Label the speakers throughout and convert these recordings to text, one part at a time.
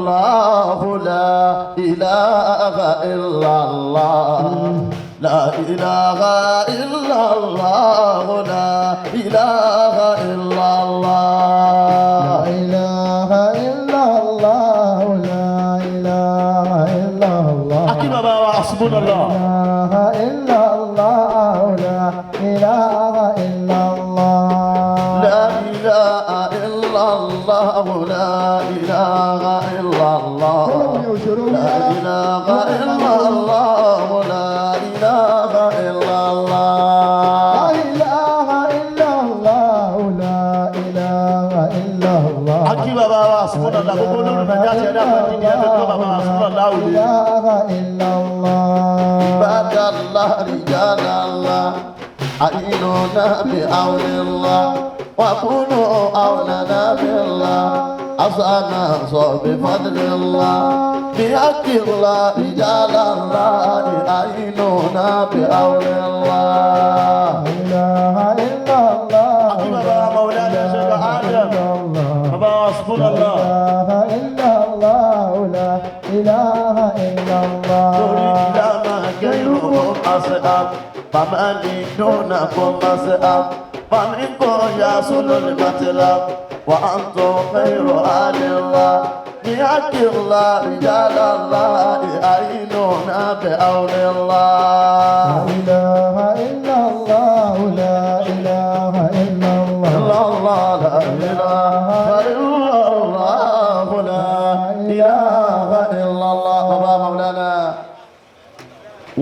Speaker 1: الله لا إله إلا الله لا إله إلا الله لا إله إلا الله.
Speaker 2: لا إله إلا الله لا إله إلا الله.
Speaker 1: Akí bàbá wa hasbunallah.
Speaker 2: لا إله إلا الله لا إله إلا الله.
Speaker 1: لا إله إلا الله لا إله إلا الله لا إله إلا الله لا إله إلا الله.
Speaker 2: لا إله إلا الله لا إله إلا الله.
Speaker 1: Akí bàbá wa hasbunallah. Gbogbo olórí Nàìjíríà ti ẹ̀dá fún ẹ̀dí ẹ̀fẹ́ tó bàbá wa hasbunallah òde.
Speaker 2: إله إلا الله.
Speaker 1: عباد الله رجال الله أعينونا بعون الله وكونوا عوننا بالله أصعنا بفضل الله بحق الله رجال الله أعينونا بعون الله.
Speaker 2: لا إله إلا الله.
Speaker 1: Akí bàbá Mawlana Sheikh Adam. Bàbá wa hasbunallah.
Speaker 2: لا إله إلا الله لا إله إلا الله.
Speaker 1: Torí ìlànà غيرهم أصحاب فمن دونكم أصحاب فمنكم يصل المطلب وأنتم خير أهل الله بحق الله رجال الله أعينونا بعون الله.
Speaker 2: لا إله إلا الله لا إله إلا الله.
Speaker 1: إلا الله لا إله إلا الله لا إله إلا الله. Bàbá Mawlana,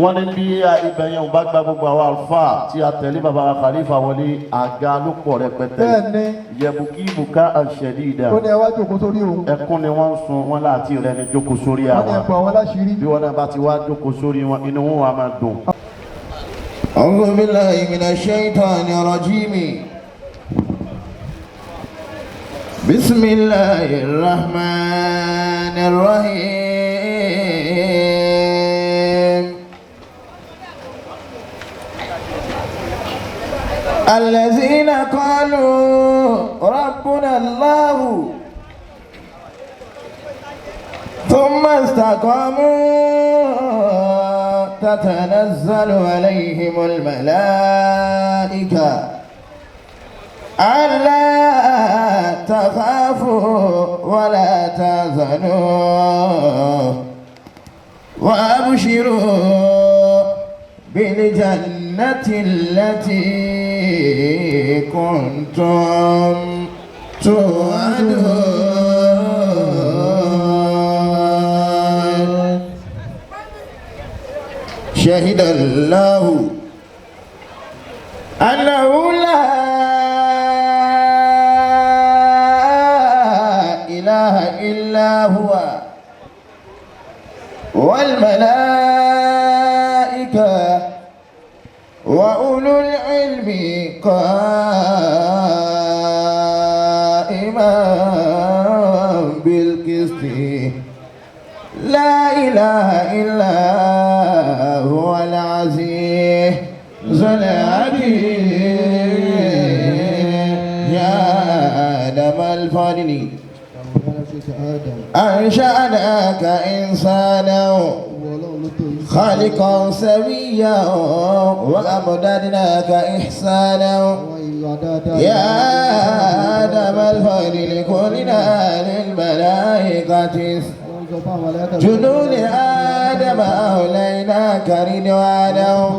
Speaker 1: wọ́n ní bí ibẹ̀ yẹn ò bá gba gbogbo àwọn àlùfáà tí a tẹ̀lé bàbá wa Khalifa wọlé, àga ló pọ̀ rẹpẹtẹ.
Speaker 2: Bẹ́ẹ̀ni.
Speaker 1: Yẹ̀bùkí bùká àṣẹdídà.
Speaker 2: Ó ní ẹ wá jókòó sórí òun.
Speaker 1: Ẹkún ni wọ́n ń sun wọn láti rẹ ní jókòó sórí
Speaker 2: Wọ́n ní
Speaker 1: àwọn.
Speaker 2: ẹ̀pọ̀ àwọn láṣìírí.
Speaker 1: Bí wọn náà bá ti wá jókòó sórí wọn, inú wọn wà máa dùn.
Speaker 3: أعوذ بالله من الشيطان الرجيم. بسم الله الرحمن الرحيم. الذين قالوا ربنا الله ثم استقاموا تتنزل عليهم الملائكة ألا تخافوا ولا تحزنوا وأبشروا بالجنة التي كنتم توعدون. شهد الله أنه لا إله إلا هو والملائكة وأولو العلم قائما بالقسط لا إله إلا هو العزيز الحكيم. يا آدم الفضل أنشأناك إنسانا خالقا سويا وأمددناك إحسانا. يا آدم الفضل قلنا للملائكة جنود آدم أوليناك رضوانا.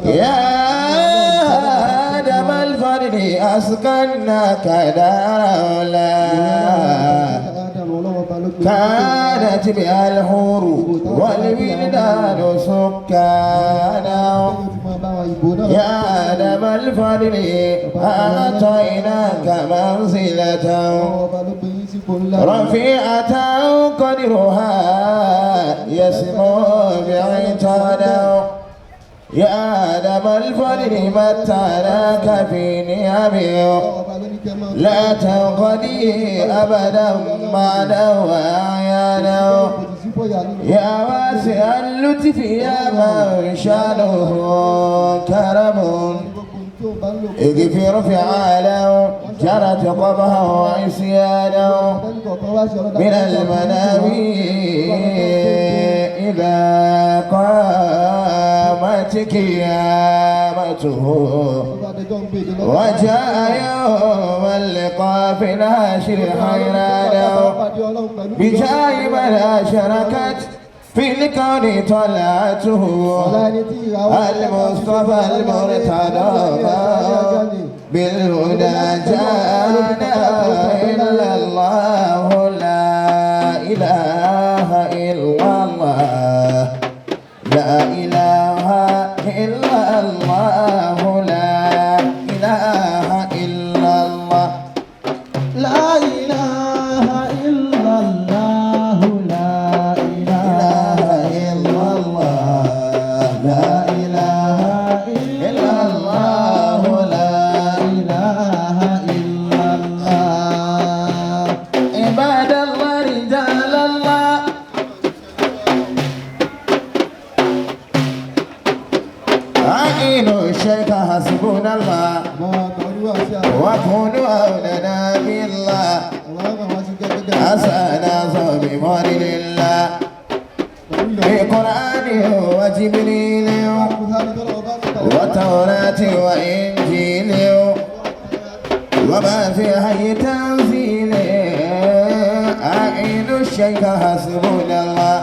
Speaker 3: يا آدم الفضل أسكناك دار لا كانت بها الحور والولدان سكانا. يا آدم الفضل أعطيناك منزلة رفيعة قدرها يسمو بعتانا. يا آدم الفضل متعناك في نعمه لا تنقضي أبدا معنا وأعيانا. يا واسع اللطف يا من شانه كرم. اغفر فعالا جرت قبها وعصيانا من المنام إذا قامت قيامته وجاء يوم اللقاء في العاشر حيرانا بجاه من أشركت في الكون طلعته المصطفى المرتضى بالهدى جاءنا إلا الله لا إله إلا الله لا إله إلا الله لا إله إلا الله
Speaker 2: لا إله إلا الله لا
Speaker 3: إله إلا الله لا إله إلا الله لا
Speaker 2: إله إلا الله.
Speaker 3: عباد الله رجال الله أعينوا الشيخ حسبنا الله وكونوا أولنا بالله حسنا بمرد الله بقرآن وجبريل وتوراة وإنجيل وما في حي تنزيل أعين الشيخ حسبنا الله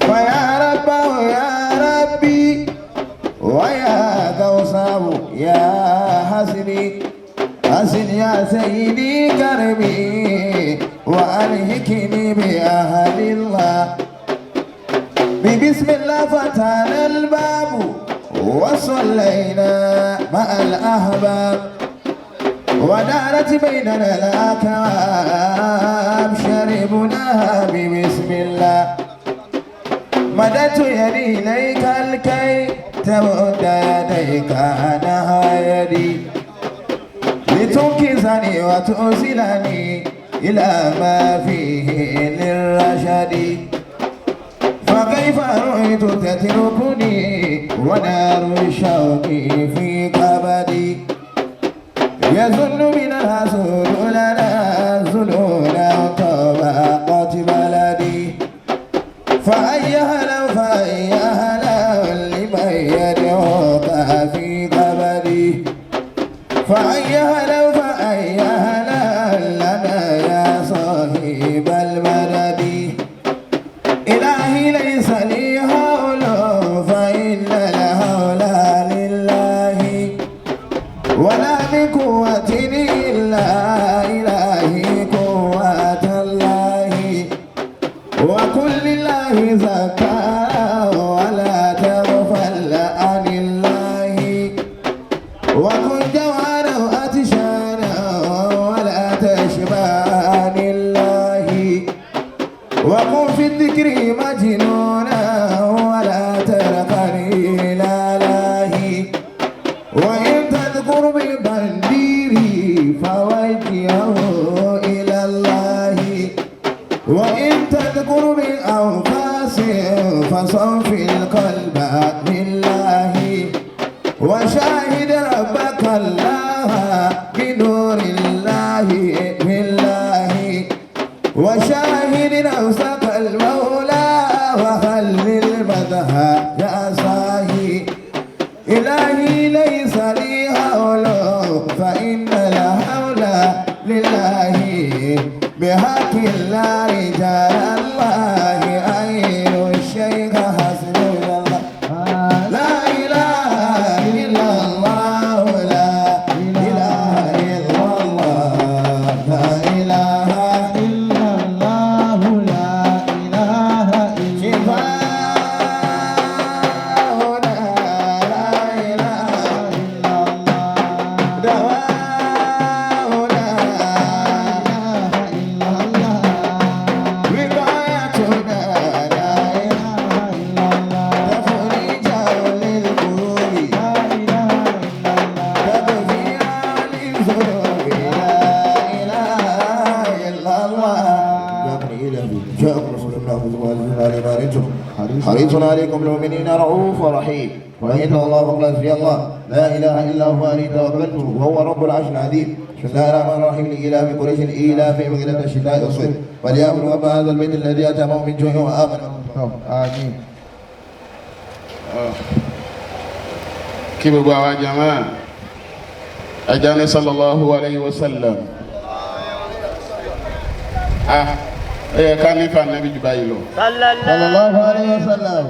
Speaker 3: فيا رب يا ربي ويا غوثاه يا حسني حسن يا سيدي كرمي وألهكني بأهل الله ببسم الله فتحنا الباب وصلينا مع الأحباب ودارت بيننا الأكواب شربناها ببسم الله مددت يدي إليك الكي تمد يديك أنها يدي لتنكزني وتوصلني إلى ما فيه للرشد فكيف رأيت تتركني ونار الشوق في كبدي يظن من الحسود لنا ظنونا طبقات بلدي فأي هلا فأي هلا لمن يدعوك في كبدي فأي هلا فأي هلا لنا يا صاحب المدد إلهي ليس لي هول فإن الهول لله ولا بقوة إلا إلهي قوة الله وكل الله زكاة ولا تغفل عن الله وكن جوانا وأتشانا ولا تشبع عن الله وقم في الذكر مجنونا ولا ترقني إلى لاهي وإن تذكر ببنديري فوجهه إلى الله وإن تذكر بأنفاس فصف القلب لله وشاهد ربك الله بنور الله بالله وشاهد نفسك المولى وخل المذهب يا صاحي إلهي ليس لي هول فإن الهول لله بحق الله رجال الله عين الشيخ حسبنا الله لا إله إلا الله لا إله إلا الله لا إله
Speaker 2: إلا الله لا إله إلا
Speaker 3: شفاؤنا لا إله
Speaker 2: الله
Speaker 3: دواؤنا
Speaker 2: لا إله إلا الله.
Speaker 3: حريص عليكم بالمؤمنين رؤوف رحيم وإن الله حسبي الله لا إله إلا هو عليه توكلت وهو رب العرش العظيم. بسم الله الرحمن الرحيم. لإيلاف قريش إيلافهم رحلة الشتاء والصيف فليعبدوا رب هذا البيت الذي أطعمهم من جوع وآمنهم. آمين.
Speaker 4: Kí gbogbo àwa jama ẹja ní sallallahu alayhi wa sallam. Ah, ẹ yẹ ká nífa nàbí jù báyìí lọ.
Speaker 3: صلى الله عليه وسلم.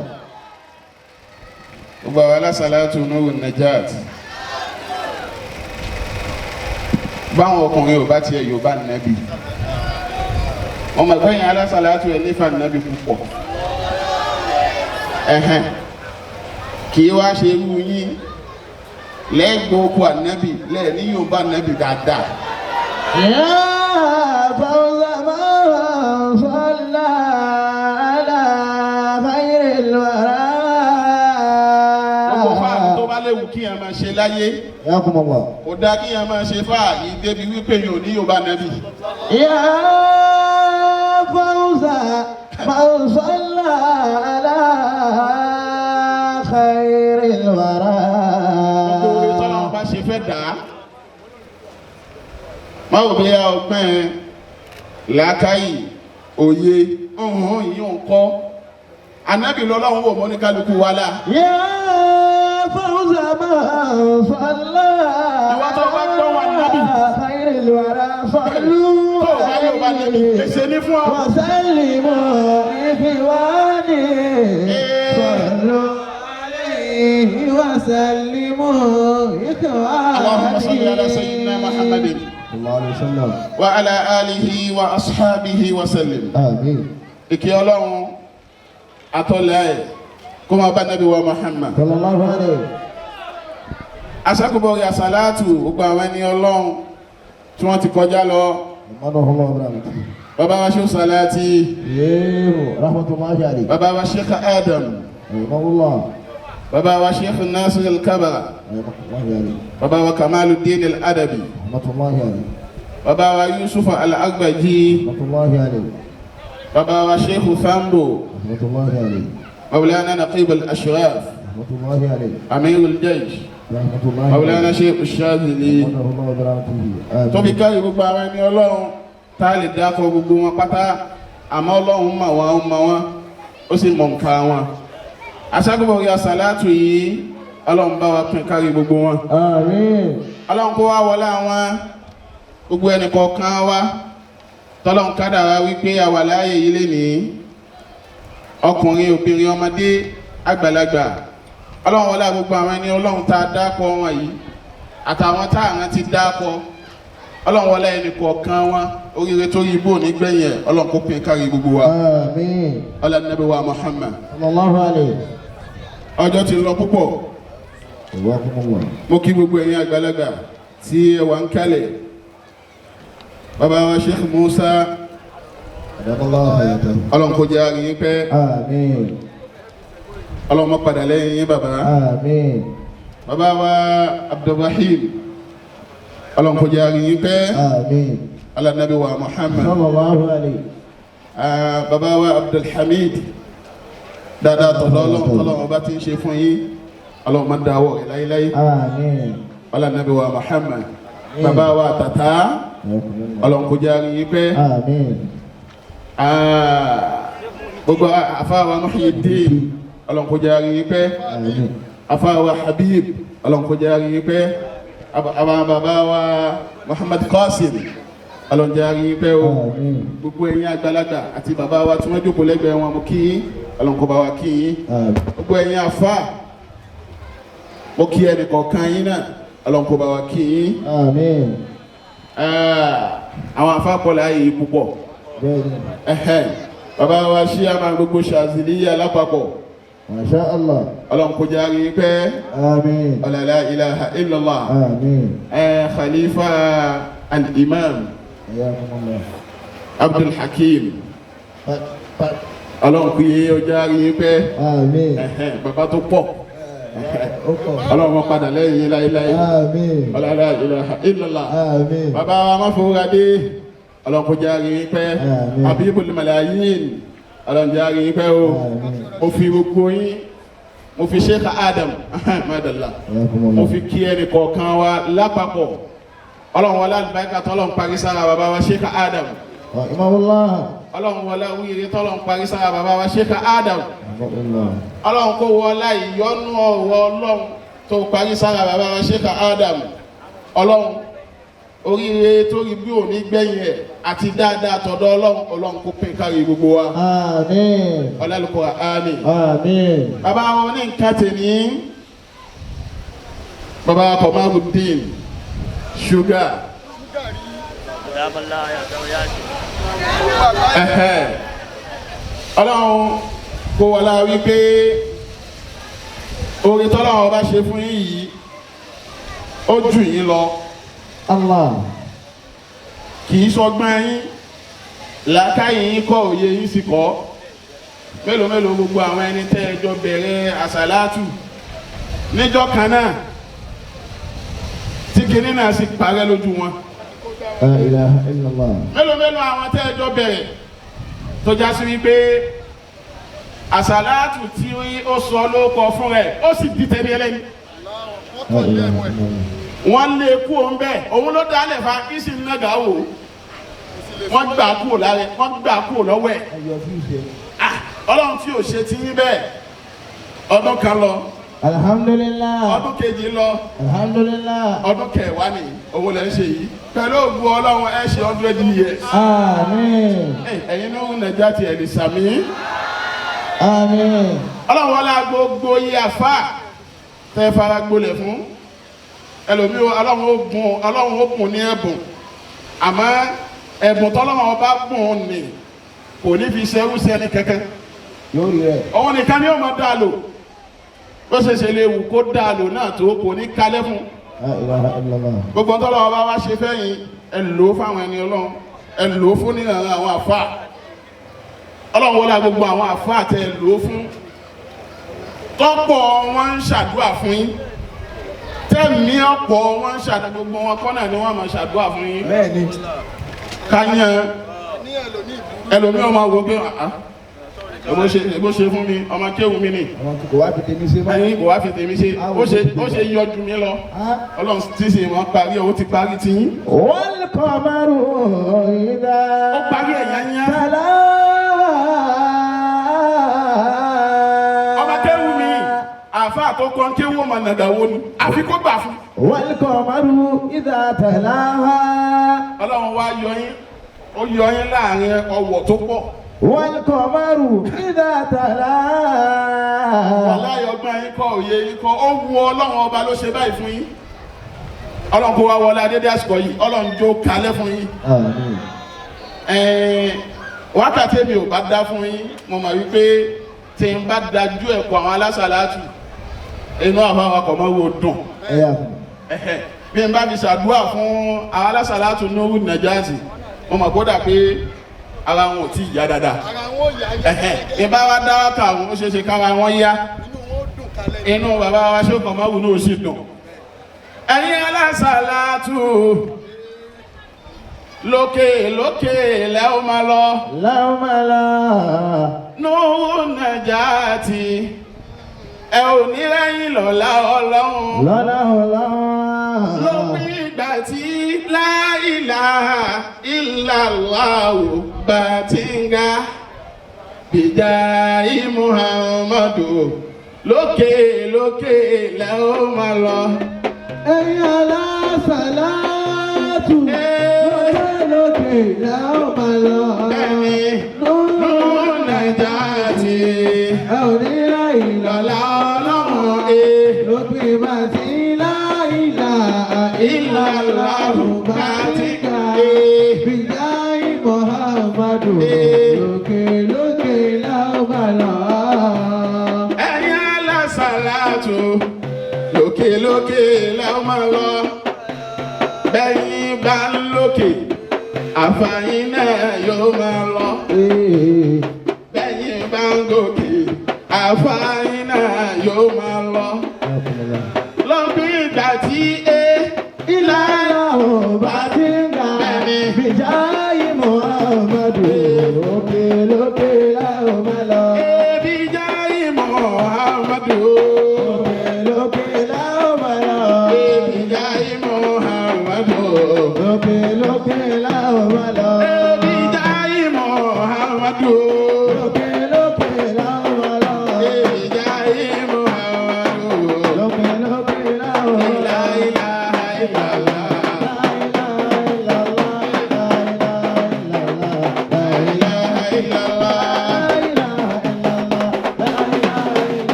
Speaker 4: Gbogbo àwa alásàlátù nuru najat, báwọn ọkùnrin ò bá tiẹ̀ yóò bá nàbí wọn mọ̀ pé yẹn alásàlátù ẹ̀ nífa nàbí púpọ̀. Ẹ̀hẹ̀n, kì í wá ṣe irú yín lẹ́gbọ̀ọ́ okò ànábì lẹ́ẹ̀ ní yóò bá nàbí dáadáa.
Speaker 2: يا فوز من صلى على خير الورى.
Speaker 4: Gbogbo fáàrí tó bá léwu kí yẹn máa ṣe láyé,
Speaker 3: حياكم الله.
Speaker 4: kò dáa kí yẹn máa ṣe fáàrí débi wípé yóò ní yóò bá nàbí.
Speaker 2: يا فوز من صلى على خير الورى.
Speaker 4: Gbogbo orí tọ́lá wọn bá ṣe fẹ́ dà á. Má wò bí ọgbọ́n ẹ làákàyè òye ọ̀hún yìí ń kọ́. Ànábì lọ́lọ́run wò mọ́ ní kálukú wa la.
Speaker 2: يا فوز من صلى
Speaker 4: Ìwọ tó bá gbọ́ wà nábì.
Speaker 2: خير الورى صلوا
Speaker 4: Tó o bá yóò bá nàbì, èsè ní fún ọ.
Speaker 2: وسلموا إخواني صلوا عليه وسلموا إخواني.
Speaker 4: اللهم صل على سيدنا محمد
Speaker 3: صلى الله عليه وسلم.
Speaker 4: وعلى آله وأصحابه وسلم.
Speaker 3: آمين.
Speaker 4: Ìkẹ́ Ọlọ́run atọ́lẹ̀ ẹ̀ kó máa bá nàbí wa Muhammad.
Speaker 3: صلى الله عليه.
Speaker 4: Aṣákùbọ̀rì àsàlátù gbogbo àwọn ẹni Ọlọ́run tí wọ́n ti kọjá lọ.
Speaker 3: أمنه الله برحمته.
Speaker 4: Bàbá wa Sheikh Salati,
Speaker 3: إيه رحمة الله عليه.
Speaker 4: bàbá wa Sheikh Adam,
Speaker 3: رحمه الله.
Speaker 4: bàbá wa Sheikh Nasir Al-Kabara,
Speaker 3: رحمة الله عليه.
Speaker 4: bàbá wa Kamaluddin Al-Adabi,
Speaker 3: رحمة الله عليه.
Speaker 4: bàbá wa Yusuf Al-Agbaji,
Speaker 3: رحمة الله عليه.
Speaker 4: bàbá wa Sheikh Sambo,
Speaker 3: رحمة الله عليه.
Speaker 4: Mawlana Naqib Al-Ashraf,
Speaker 3: رحمة الله عليه.
Speaker 4: Amir Al-Jaysh,
Speaker 3: رحمة الله
Speaker 4: Mawlana
Speaker 3: عليه.
Speaker 4: Sheikh Shazili.
Speaker 3: أمنه الله برحمته.
Speaker 4: Tó fi
Speaker 3: آمين.
Speaker 4: kárí gbogbo àwọn ẹni Ọlọ́run tá a lè dákọ̀ gbogbo wọn pátá, àmọ́ Ọlọ́run mọ̀ wọ́n, ó mọ̀ wọ́n, ó sì mọ̀ nǹkan wọn. Aṣákùbọ̀rì àsàlátù yìí, Ọlọ́run bá wa pín kárí gbogbo wọn.
Speaker 2: آمين.
Speaker 4: Ọlọ́run kó wá wọlé àwọn gbogbo ẹnì kọ̀ọ̀kan wa tọ́lọ́run kádàrá wípé àwa láàyè yìí lè ní ọkùnrin, obìnrin, ọmọdé, àgbàlagbà. Ọlọ́run wọlé gbogbo àwọn ẹni Ọlọ́run tá a dákọ̀ wọn yìí àtàwọn tá àwọn ti dákọ̀, Ọlọ́run wọlé ẹnì kọ̀ọ̀kan wọn, oríire tó yí bò nígbẹ̀yìn ẹ̀, Ọlọ́run kó pín kárí gbogbo wa.
Speaker 2: آمين.
Speaker 4: Ọlọ́run Nábì wa Muhammad.
Speaker 2: صلى الله عليه.
Speaker 4: Ọjọ́ ti lọ púpọ̀.
Speaker 3: حياكم الله.
Speaker 4: Mo kí gbogbo ẹ̀yin àgbàlagbà tí ẹ wà ń kalẹ̀, bàbá wa Sheikh Musa,
Speaker 3: أدام الله حياته.
Speaker 4: Ọlọ́run kó jẹ́ àárín yín pẹ́.
Speaker 2: آمين.
Speaker 4: Ọlọ́run má padà lẹ́yìn yín bàbá.
Speaker 2: آمين.
Speaker 4: Bàbá wa Abdulrahim, Ọlọ́run kó jẹ́ àárín yín pẹ́.
Speaker 2: آمين.
Speaker 4: Alanabi wa Muhammad.
Speaker 2: صلى الله عليه.
Speaker 4: Ah, bàbá wa Abdulhamid, dáadáa tọ̀dọ̀ Ọlọ́run tọ́lọ́run bá ti ń ṣe fún yín, Ọlọ́run má dáwọ́ rẹ̀ láyéláyé.
Speaker 2: آمين.
Speaker 4: Alanabi wa Muhammad. Bàbá wa Tata,
Speaker 3: حياكم الله.
Speaker 4: Ọlọ́run kó jẹ́ àárín yín pẹ́.
Speaker 2: آمين.
Speaker 4: Ah, gbogbo àfáàwà Muhyiddin, Ọlọ́run kó jẹ́ àárín yín pẹ́.
Speaker 3: آمين.
Speaker 4: Àfáàwà Habib, Ọlọ́run kó jẹ́ àárín yín pẹ́. Àwọn bàbá wa Muhammad Qasim, Ọlọ́run jẹ́ àárín yín pẹ́ o.
Speaker 2: آمين.
Speaker 4: Gbogbo ẹ̀yin àgbàlagbà àti bàbá wa tí wọ́n jókòó lẹ́gbẹ̀ẹ́ wọn, mo kí yín, Ọlọ́run kó bá wa kí yín.
Speaker 3: آمين.
Speaker 4: Gbogbo ẹ̀yin àfáà, mo kí ẹnì kọ̀ọ̀kan yín náà, Ọlọ́run kó bá wa kí yín.
Speaker 2: آمين.
Speaker 4: Ah, àwọn àfáà pọ̀ láàyè yìí púpọ̀.
Speaker 2: بẹ́ẹ̀ni.
Speaker 4: Ẹhẹn, bàbá wa ṣí àmà gbogbo Ṣàzìlíyà lápapọ̀,
Speaker 2: ما شاء الله.
Speaker 4: Ọlọ́run kó jẹ́ àárín pẹ́.
Speaker 2: آمين.
Speaker 4: La ilaha illallah.
Speaker 2: آمين.
Speaker 4: Ẹ khalifa al-imam
Speaker 2: حياكم الله.
Speaker 4: Abdul Hakim, Ọlọ́run kò yé ọjà àárín pẹ́.
Speaker 2: آمين.
Speaker 4: Ẹhẹn, bàbá tó pọ̀,
Speaker 2: Ó pọ̀.
Speaker 4: Ọlọ́run wọn padà lẹ́yìn yín láéláé.
Speaker 2: آمين.
Speaker 4: La ilaha illallah.
Speaker 2: آمين.
Speaker 4: Bàbá wa má fowóra dé, Ọlọ́run kó jẹ́ àárín pẹ́.
Speaker 2: Àmín.
Speaker 4: Habibul Malayin, Ọlọ́run jẹ́ àrí yín pẹ́ o. Mo fi gbogbo yín, mo fi Sheikh Adam madala, mo fi kí ẹnì kọ̀ọ̀kan wa lápapọ̀. Ọlọ́run wọlé àlùbáríkà tọ́lọ́run parí sára bàbá wa Sheikh Adam.
Speaker 2: Rahimahullah.
Speaker 4: Ọlọ́run wọlé wíire tọ́lọ́run parí sára bàbá wa Sheikh Adam.
Speaker 2: Rahimahullah.
Speaker 4: Ọlọ́run kó wọlé ìyọ́nú ọ̀wọ́ Ọlọ́run tó parí sára bàbá wa Sheikh Adam. Ọlọ́run, oríire tó rí bí òní gbẹ̀yìn ẹ̀ àti dáadáa tọ̀dọ̀ Ọlọ́run, Ọlọ́run kó pín kárí gbogbo wa.
Speaker 2: Àmín.
Speaker 4: Ọlọ́lùkọ́ àmín.
Speaker 2: Àmín.
Speaker 4: Bàbá wọn ní nǹkan tèmi, bàbá Kọ̀márùdín ṣúgà. Ẹ̀hẹ́. Ọlọ́run kó wọlá wípé oore tọ́lọ́run ọba ṣe fún yín yìí ó jù yín lọ.
Speaker 2: Allah.
Speaker 4: Kì í sọgbọ́n yín, làákàyè yín kọ́, òye yín sì kọ́. Mélòó mélòó gbogbo àwọn ẹni tẹ́ ẹ jọ bẹ̀rẹ̀ àsàlátù níjọ́ kan náà tí kinní náà sì parẹ́ lójú wọn.
Speaker 2: La ilaha illallah.
Speaker 4: Mélòó mélòó àwọn tẹ́ ẹ jọ bẹ̀rẹ̀ tó já sí wípé àsàlátù tí ó sọ ló kọ fún rẹ̀, ó sì di tẹ̀lé ẹlẹ́ni.
Speaker 2: La ilaha illallah.
Speaker 4: Wọ́n lé kú òun bẹ́ẹ̀, òun ló dálẹ̀ fa kí sì ń nàgà wò. Wọ́n gbà kúrò lára, wọ́n gbà kúrò lọ́wọ́ ẹ̀. Ah, Ọlọ́run tí ò ṣe ti yín bẹ́ẹ̀, ọdún kan lọ.
Speaker 2: Alhamdulillah.
Speaker 4: Ọdún kejì lọ.
Speaker 2: Alhamdulillah.
Speaker 4: Ọdún kẹwàá ni owó lẹ́ ń ṣe yìí. Pẹ̀lú ògùn Ọlọ́run, ẹ ṣe 100 years.
Speaker 2: Àmín.
Speaker 4: Ẹ̀yin ní òun nàìjíríà ti ẹ̀ lè sàmí.
Speaker 2: Àmín.
Speaker 4: Ọlọ́run wọlé gbogbo yìí, àfa tẹ́ fara gbolẹ̀ fún ẹlòmíì, Ọlọ́run ó bùn, Ọlọ́run ó bùn ní ẹ̀bùn, àmọ́ ẹ̀bùn tọ́lọ́run ọba bùn ní kò ní fi ṣerú sẹ́ni kankan.
Speaker 3: Yóò rí rẹ̀.
Speaker 4: Òun nìkan ni yóò máa dá lò. Bó ṣe ṣe lè wù kó dá lò náà tó, kò ní kalẹ̀ fún.
Speaker 2: La ilaha illallah.
Speaker 4: Gbogbo tọ́lọ́run ọba wá ṣe fẹ́yìn, ẹ lò ó fáwọn ẹni Ọlọ́run, ẹ lò ó fún nílànà àwọn àfa. Ọlọ́run wọlé gbogbo àwọn àfa tẹ ẹ lò ó fún, tọ́pọ̀ wọn ń ṣàdúrà fún yín, tẹ́ẹ̀mí ọ̀pọ̀ wọn ń ṣàdúrà, gbogbo wọn kọ́nà ni wọ́n máa ṣàdúrà fún yín.
Speaker 3: Bẹ́ẹ̀ni.
Speaker 4: Káyán ẹlòmíì ọmọ wo pé àá èbó ṣe fún mi, ọmọ kéwù mi ni.
Speaker 3: Àwọn kò wá fi tèmi ṣe báyìí.
Speaker 4: Ẹyin kò wá fi tèmi ṣe, ó ṣe yọjú mi lọ. Ọlọ́run tí sì wọ́n parí ẹ̀, ó ti parí tiyín.
Speaker 2: والقمر إذا
Speaker 4: Ó parí ẹ̀ yányá.
Speaker 2: تلاها.
Speaker 4: Ọmọ kéwù mi, àáfàá tó kọ́ kéwù, ọmọ nàgàwó ni àfi kó gbà fún.
Speaker 2: والقمر إذا تلاها.
Speaker 4: Ọlọ́run wá yọ yín, ó yọ yín láàrin ọwọ́ tó pọ̀.
Speaker 2: والقمر إذا تلاها.
Speaker 4: Wàláyé, ọgbọ́n yín kọ́, òye yín kọ́, ó wu Ọlọ́run ọba ló ṣe báyìí fún yín. Ọlọ́run kó wá wọlé adédé àsìkò yìí, Ọlọ́run jó kalẹ̀ fún yín.
Speaker 2: آمين.
Speaker 4: Ẹ̀ẹ́n, wákàtí mi ò bá dá fún yín, mo mọ̀ wípé tí n bá dájú ẹ̀kọ́ àwọn alásàlátù, inú àwọn awakọ̀ mọ́ wo dùn.
Speaker 2: حياكم.
Speaker 4: Ẹ̀hẹ̀, bí n bá fi ṣàdúrà fún àwọn alásàlátù nóhùn nàjàzì, mo mọ̀ kódà pé ara wọn ò tí ì yá dáadáa. Ẹ̀hẹ̀, ìbá wa dá wákà àwọn, ó ṣeé ṣe kára wọn yá, inú bàbá wa ṣókàn mọ́wù náà sì dùn. Ẹ̀yin alásàlátù, lókè lókè lẹ́ ó máa lọ.
Speaker 2: اللهم لا.
Speaker 4: Nóhùn nàjàtì, ẹ ò ní lẹ́yìn lọ́la Ọlọ́run.
Speaker 2: لا لا.
Speaker 4: Lópin ìgbà tí la ilaha illallah bá ti ń ga, bìjà Muhammadu, lókè lókè lẹ́ ó máa lọ.
Speaker 2: Ẹ̀yin alásàlátù, lókè lókè la ó máa lọ.
Speaker 4: Bẹ́ẹ̀ni, Nóhùn nàjàtì,
Speaker 2: Ẹ ò ní láì
Speaker 4: lọ́la
Speaker 2: lọ́la.
Speaker 4: Ọlọ́run ee.
Speaker 2: Lópin ìgbà tí la ilaha illallah bá ti ga, bìjáì Muhammadu, lókè lókè la ó máa lọ.
Speaker 4: Ẹ̀yin alásàlátù, lókè lókè lẹ́ ó máa lọ. Bẹ́yìn bá ń lókè, àfàyín náà yóò máa lọ. Bẹ́yìn bá ń gòkè, àfàyín náà yóò máa lọ. Lọ́pìn ìgbà tí e
Speaker 2: Ilá bá ti ń ga,
Speaker 4: Bẹ́ẹ̀ni.
Speaker 2: bìjáì Muhammadu, lókè lókè la ó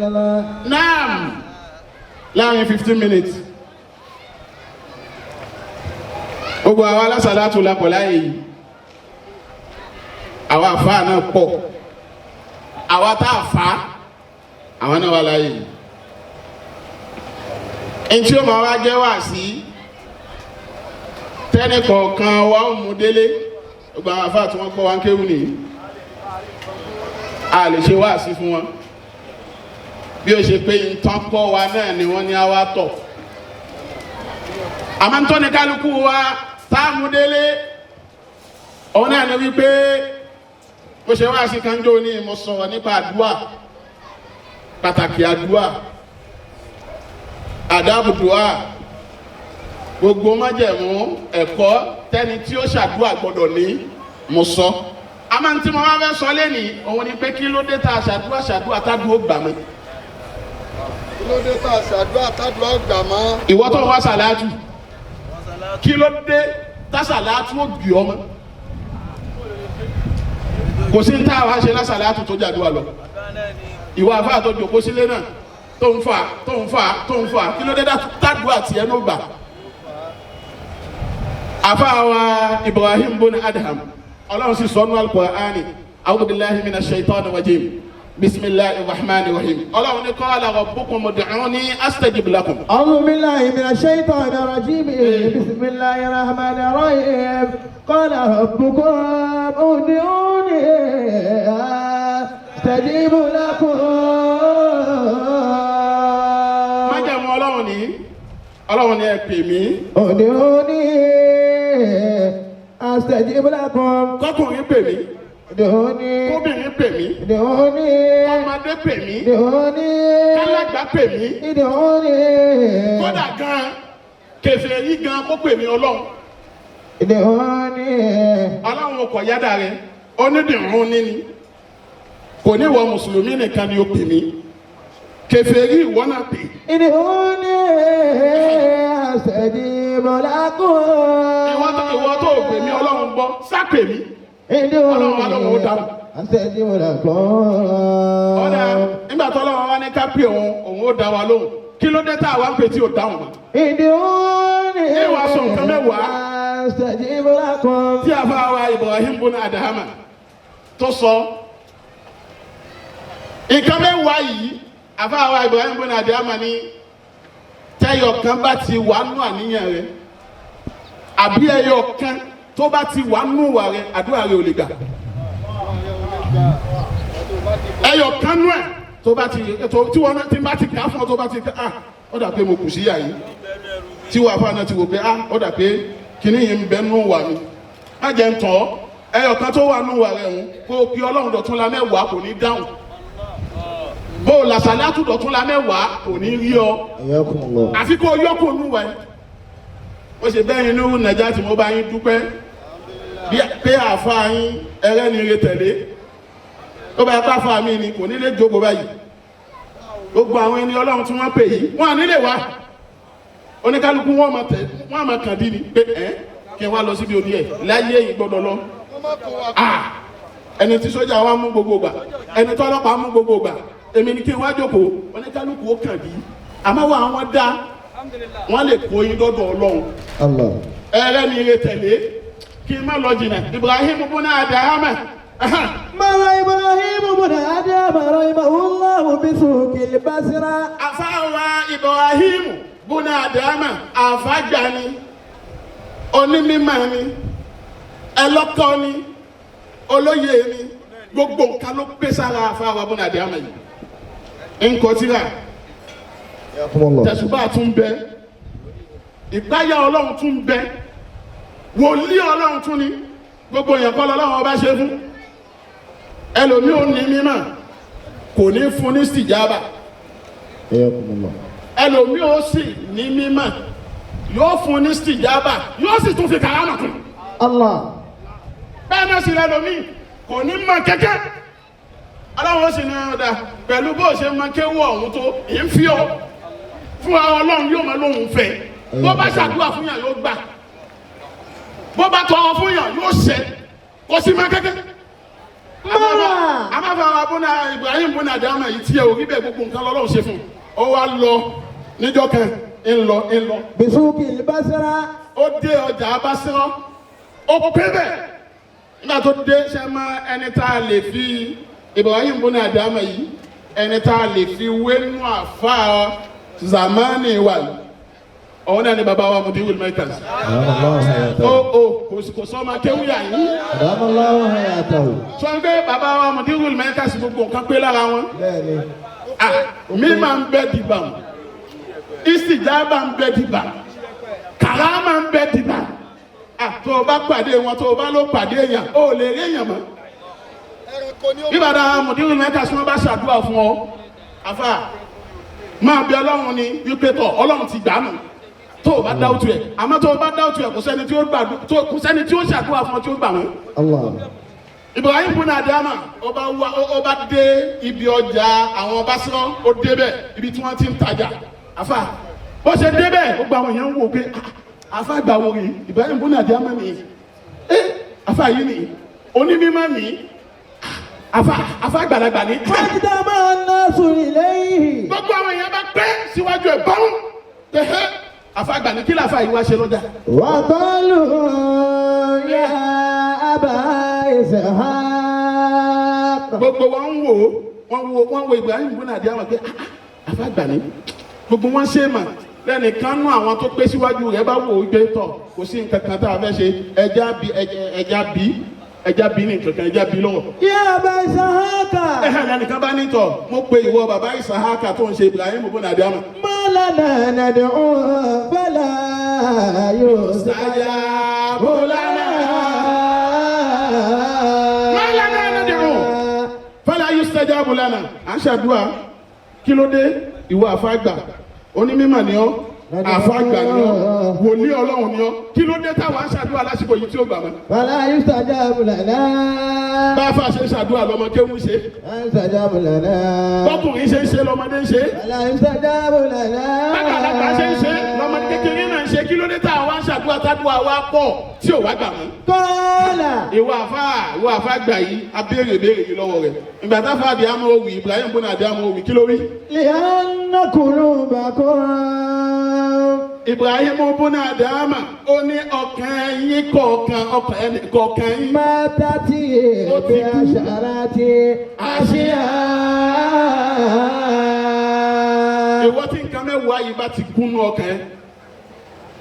Speaker 2: Illallah.
Speaker 4: Naam, láàrin 15 minutes, gbogbo àwa alásàlátù la pọ̀ láàyè yìí. Àwa àfáà náà pọ̀, àwa tá a fà á, àwọn náà wà láàyè yìí. Ntí ó máa wá jẹ́ wá sí tẹ́nì kọ̀ọ̀kan wa ó mú délé. Gbogbo àwọn àfáà tí wọ́n kọ́ wa ń kéwù nìyí, a lè ṣe wá sí fún wọn bí ó ṣe pé nǹkan kọ́ wa náà ni wọ́n ní àwa tọ̀. Àmọ́ ń tọ́ni kálukú wa tá a mú délé, òun náà ni wípé bó ṣe wá sí kanjó ní, mo sọ̀rọ̀ nípa àdúà, pàtàkì àdúà, àdábùdùà, gbogbo májẹ̀mú ẹ̀kọ́ tẹ́ni tí ó ṣàdúà gbọ́dọ̀ ní, mo sọ. Àmọ́ tí mo wá fẹ́ sọ lẹ́nìí, òun ni pé kí ló dé tá a ṣàdúà ṣàdúà tádùá gbà mí?
Speaker 5: Kí ló dé tá a ṣàdúrà tádùá gbà mọ́?
Speaker 4: Ìwọ tó wá sàlátù, kí ló dé tá sàlátù ó gbì ọmọ? Kò sí ní tá a wá ṣe lásàlátù tó jàdúrà lọ. Ìwọ àfáà tó jòkó sílé náà, tó ń fà, tó ń fà, tó ń fà, kí ló dé tádùá tiẹ̀ ló gbà? Àfáà wa Ibrahim bóni Adham, Ọlọ́run sì sọnù Al-Qur'ani, a'udhu billahi minash shaitani rajim, bisimilahi rahman rahim, Ọlọ́run ní qala rabbukum ud'uni astajib lakum.
Speaker 2: أعوذ بالله من الشيطان الرجيم. بسم الله الرحمن الرحيم. قال ربكم ادعوني أستجب لكم.
Speaker 4: Májẹ̀mú Ọlọ́run ní, Ọlọ́run ní ẹ pè mí.
Speaker 2: ادعوني أستجب لكم.
Speaker 4: Kọkùnrin pè mí,
Speaker 2: ادعوني.
Speaker 4: kóbìnrin pè mí,
Speaker 2: ادعوني.
Speaker 4: kọ́mọdé pè mí,
Speaker 2: ادعوني.
Speaker 4: kálágbá pè mí,
Speaker 2: ادعوني.
Speaker 4: kódà gan kèfèrí gan kó pè mí Ọlọ́run.
Speaker 2: ادعوني.
Speaker 4: Ọlọ́run ọkọ̀ yádà rẹ onídìrún níní, kò ní wọ mùsùlùmí nìkan ni ó pè mí, kèfèrí ìwọ náà pè.
Speaker 2: ادعوني أستجب لكم.
Speaker 4: Ìwọ tó pè mí, Ọlọ́run gbọ́, sá pè mí.
Speaker 2: Ọlọ́run
Speaker 4: Ọlọ́run ó dáhùn.
Speaker 2: أستجب لكم.
Speaker 4: Ọ̀dà nígbà tó Ọlọ́run wá ní ká pè òun, òun ó dá wa lóhùn, kí ló dé tá a wá ń pè tí ò dáhùn mọ́?
Speaker 2: ادعوني.
Speaker 4: Ẹ wàá sọ nǹkan mẹ́wàá.
Speaker 2: أستجب لكم.
Speaker 4: Tí a fa wa Ibrahim bùnà Adahama tó sọ nǹkan mẹ́wàá yìí, àfa wa Ibrahim bùnà Adahama ní tẹ́yọ̀ kan bá ti wà nù àníyàn rẹ, àbí ẹyọ kan tó bá ti wà nù wà rẹ, àdúrà rẹ ò lè gbà. Ẹyọ kan nù ẹ tó bá ti tó tí wọn ti bá ti kà á fún ọ, tó bá ti ah, ó dà pé mo kù sí yà yìí, tí wàá fún àná ti wò pé ah, ó dà pé kíní yìí ń bẹ nù wà mí, má jẹ́ ń tọ́ ẹyọ kan tó wà nù wà rẹ̀ ń kó o kí Ọlọ́run dọ̀tún la mẹ́wàá, kò ní dáhùn. Bó o làṣàlátù dọ̀tún la mẹ́wàá, kò ní rí ọ.
Speaker 3: حياكم الله.
Speaker 4: Àfi kó o yọkùn nù wà yìí. Ó ṣe bẹ́ẹ̀ inú nàìjíríà tí mo bá yín dúpẹ́ bí pé àfa yín ẹrẹ́ni re tẹ̀lé. Ó bá bá fa mi ni kò ní lè jókòó báyìí. Gbogbo àwọn ẹni Ọlọ́run tí wọ́n pè yìí, wọ́n à nílé wa, oníkálukú wọn máa tẹ, wọn máa kàn dín ní pé ẹ kí n wá lọ síbi òní ẹ láyé yìí gbọ́dọ̀ lọ.
Speaker 5: Wọ́n má kó wa.
Speaker 4: Ah, ẹni tí sójà wa mú gbogbo gbà, ẹni tọ́lọ́pàá mú gbogbo gbà, èmi ni kí n wá jókòó. Oníkálukú ó kàn dín, àmọ́ wà wọ́n dá wọ́n lè kó yín dọ́dọ̀ Ọlọ́run.
Speaker 2: الله.
Speaker 4: Ẹrẹ́ ni ire tẹ̀lé, kí n má lọ jìnnà, Ibrahim bùnà Adahama.
Speaker 2: مر إبراهيم بن آدم رحمه الله بسوق البصرة.
Speaker 4: Àfáwa Ibrahim bùnà Adahama, àfágbà ni, onímímà ni, ẹlọ́kọ́ ni, olóyè ni, gbogbo nǹkan ló pé sára àfáwa bùnà Adahama yìí. Nkọtira
Speaker 3: حياكم الله.
Speaker 4: tẹ̀sùbá tún bẹ, ìpáyà Ọlọ́run tún bẹ, wòlíì Ọlọ́run tún ni. Gbogbo èèyàn kọ́ lọ́lọ́run ọba ṣe fún. Ẹlòmíì ò ní mímọ̀, kò ní fún ní sìjábà.
Speaker 3: حياكم الله.
Speaker 4: Ẹlòmíì ó sì ní mímọ̀, yóò fún ní sìjábà, yóò sì tún fi kàrámà kún.
Speaker 2: الله.
Speaker 4: Bẹ́ẹ̀ náà sì lẹ́lòmíì kò ní mọ̀ kẹ́kẹ́, Ọlọ́run ó sì ní ọ̀dà pẹ̀lú bó ṣe mọ kéwú ọ̀hún tó ì ń fi ọ́ fún Ọlọ́run, yóò máa lóhùn fẹ́. Bó bá ṣàdúrà fún yàn, yóò gbà. Bó bá tọrọ fún yàn, yóò ṣẹ. Kò sí mọ kẹ́kẹ́.
Speaker 2: Máa.
Speaker 4: Amáfa wa bọ́nà Ibrahim bọ́nà Adama yìí tiẹ̀ ò rí bẹ́ẹ̀, gbogbo nǹkan lọ́lọ́run ṣe fún un. Ó wá lọ níjọ́ kan, ń lọ ń lọ.
Speaker 2: بسوق البصرة.
Speaker 4: Ó dé ọjà Abásírọ́, ó pé bẹ́ẹ̀. Nígbà tó dé, ṣe mọ ẹni tá a lè fi Ibrahim bọ́nà Adama yìí, ẹni tá a lè fi wénú àfa zamani wa yìí, òun náà ni bàbá wa Mudirul Markaz.
Speaker 2: أدام الله حياته.
Speaker 4: Ó kò sọ ọmọ kéwúyà yìí.
Speaker 2: أدام الله حياته.
Speaker 4: Sọ pé bàbá wa Mudirul Markaz, gbogbo nǹkan pé lára wọn.
Speaker 2: Bẹ́ẹ̀ni.
Speaker 4: Ah, mi máa ń bẹ dìbà, ìsìjàmbá ń bẹ dìbà, kàrámà ń bẹ dìbà. Ah, tó o bá pàdé wọn, tó o bá ló pàdé èèyàn, o ò lè rí èèyàn mọ́.
Speaker 5: Ẹranko ni ó.
Speaker 4: Bí bàbá Mudirul Markaz tí wọ́n bá ṣàdúrà fún ọ, àfà máa bẹ Ọlọ́run ni wípé tọ̀ Ọlọ́run ti gbà nù. Tó o bá dáwùtù ẹ̀, àmọ́ tó o bá dáwùtù ẹ̀, kò sẹ́ni tí ó ṣàdúrà fún ọ tí ó gbà wọ́n.
Speaker 2: الله.
Speaker 4: Ibrahim bùnà Adama, ó bá wá, ó bá dé ibi ọjà àwọn Basirọ, ó débẹ̀ ibi tí wọ́n ti ń tajà. Àfà, bó ṣe débẹ̀, ó gba àwọn èèyàn ń wò pé, "Ah, àfà gbà wò rí Ibrahim bùnà Adama ni ẹ, àfà yìí ni onímọ̀ ni, àfà, àfà gbàlagbà ni."
Speaker 2: فاجتمع الناس إليه.
Speaker 4: Gbogbo àwọn èèyàn bá pẹ́ síwájú ẹ̀ bọ́n tẹ̀hẹ́, àfà gbà ní kí làfà yìí wá ṣe lọ́jà.
Speaker 2: وقالوا يا أبا إسحاق.
Speaker 4: Gbogbo wọn ń wò ó, wọn wo Ibrahim bùnà Adama pé, "Ah, ah, àfà gbà ní." Gbogbo wọn ṣe mà lẹ́nìkan nú àwọn tó pé síwájú rẹ̀ bá wò ó gbé tọ̀, kò sí nǹkan kan tá a fẹ́ ṣe, ẹja bí, ẹja bí, ẹja bí ní nǹkan kan, ẹja bí lọ́wọ́.
Speaker 2: يا أبا إسحاق.
Speaker 4: Ẹ̀hẹ̀, lẹ́nìkan bá ní tọ̀, mo pe ìwọ bàbá Ìsàhákà tó ń ṣe Ibrahim bùnà Adama.
Speaker 2: ما لنا ندعو فلا يستجاب لنا.
Speaker 4: ما لنا ندعو فلا يستجاب لنا. À ń ṣàdúrà, kí ló dé? Ìwọ àfàgbà, onímọ̀ ni ọ́, àfàgbà ni ọ́, wòlíì Ọlọ́run ni ọ́, kí ló dé táwa ń ṣàdúrà lásìkò yìí tí ó gbà mọ́?
Speaker 2: فلا يستجاب لنا.
Speaker 4: Bá a fà ṣe ń ṣàdúrà lọmọ kéwú ṣe.
Speaker 2: لا يستجاب لنا.
Speaker 4: Bọ́kùnrin ṣe ń ṣe lọmọdé ń ṣe.
Speaker 2: فلا يستجاب لنا.
Speaker 4: Bàgbàlagbà ṣe ń ṣe lọmọdé kékeré náà ń ṣe. Kí ló dé táwa ń ṣàdúrà, tádùá wa pọ̀, tí ò wá gbà mọ́?
Speaker 2: قال.
Speaker 4: Ìwọ àfa gbà yìí, abéèrè béèrè yìí lọ́wọ́ rẹ̀. Ìgbà táfà àdìyàmọ́ òwì, Ibrahim bọ́nà àdìyàmọ́ òwì, kí ló wí?
Speaker 2: لأن قلوبكم
Speaker 4: Ibrahim bọ́nà àdìyàmọ́ ó ní ọkàn yín kọ̀ọ̀kan, ọkàn ẹnì kọ̀ọ̀kan yín
Speaker 2: ماتت
Speaker 4: Ó ti kú.
Speaker 2: بعشرة أشياء.
Speaker 4: Ìwọ tí nǹkan mẹ́wàá yìí bá ti kúnnú ọkàn ẹ,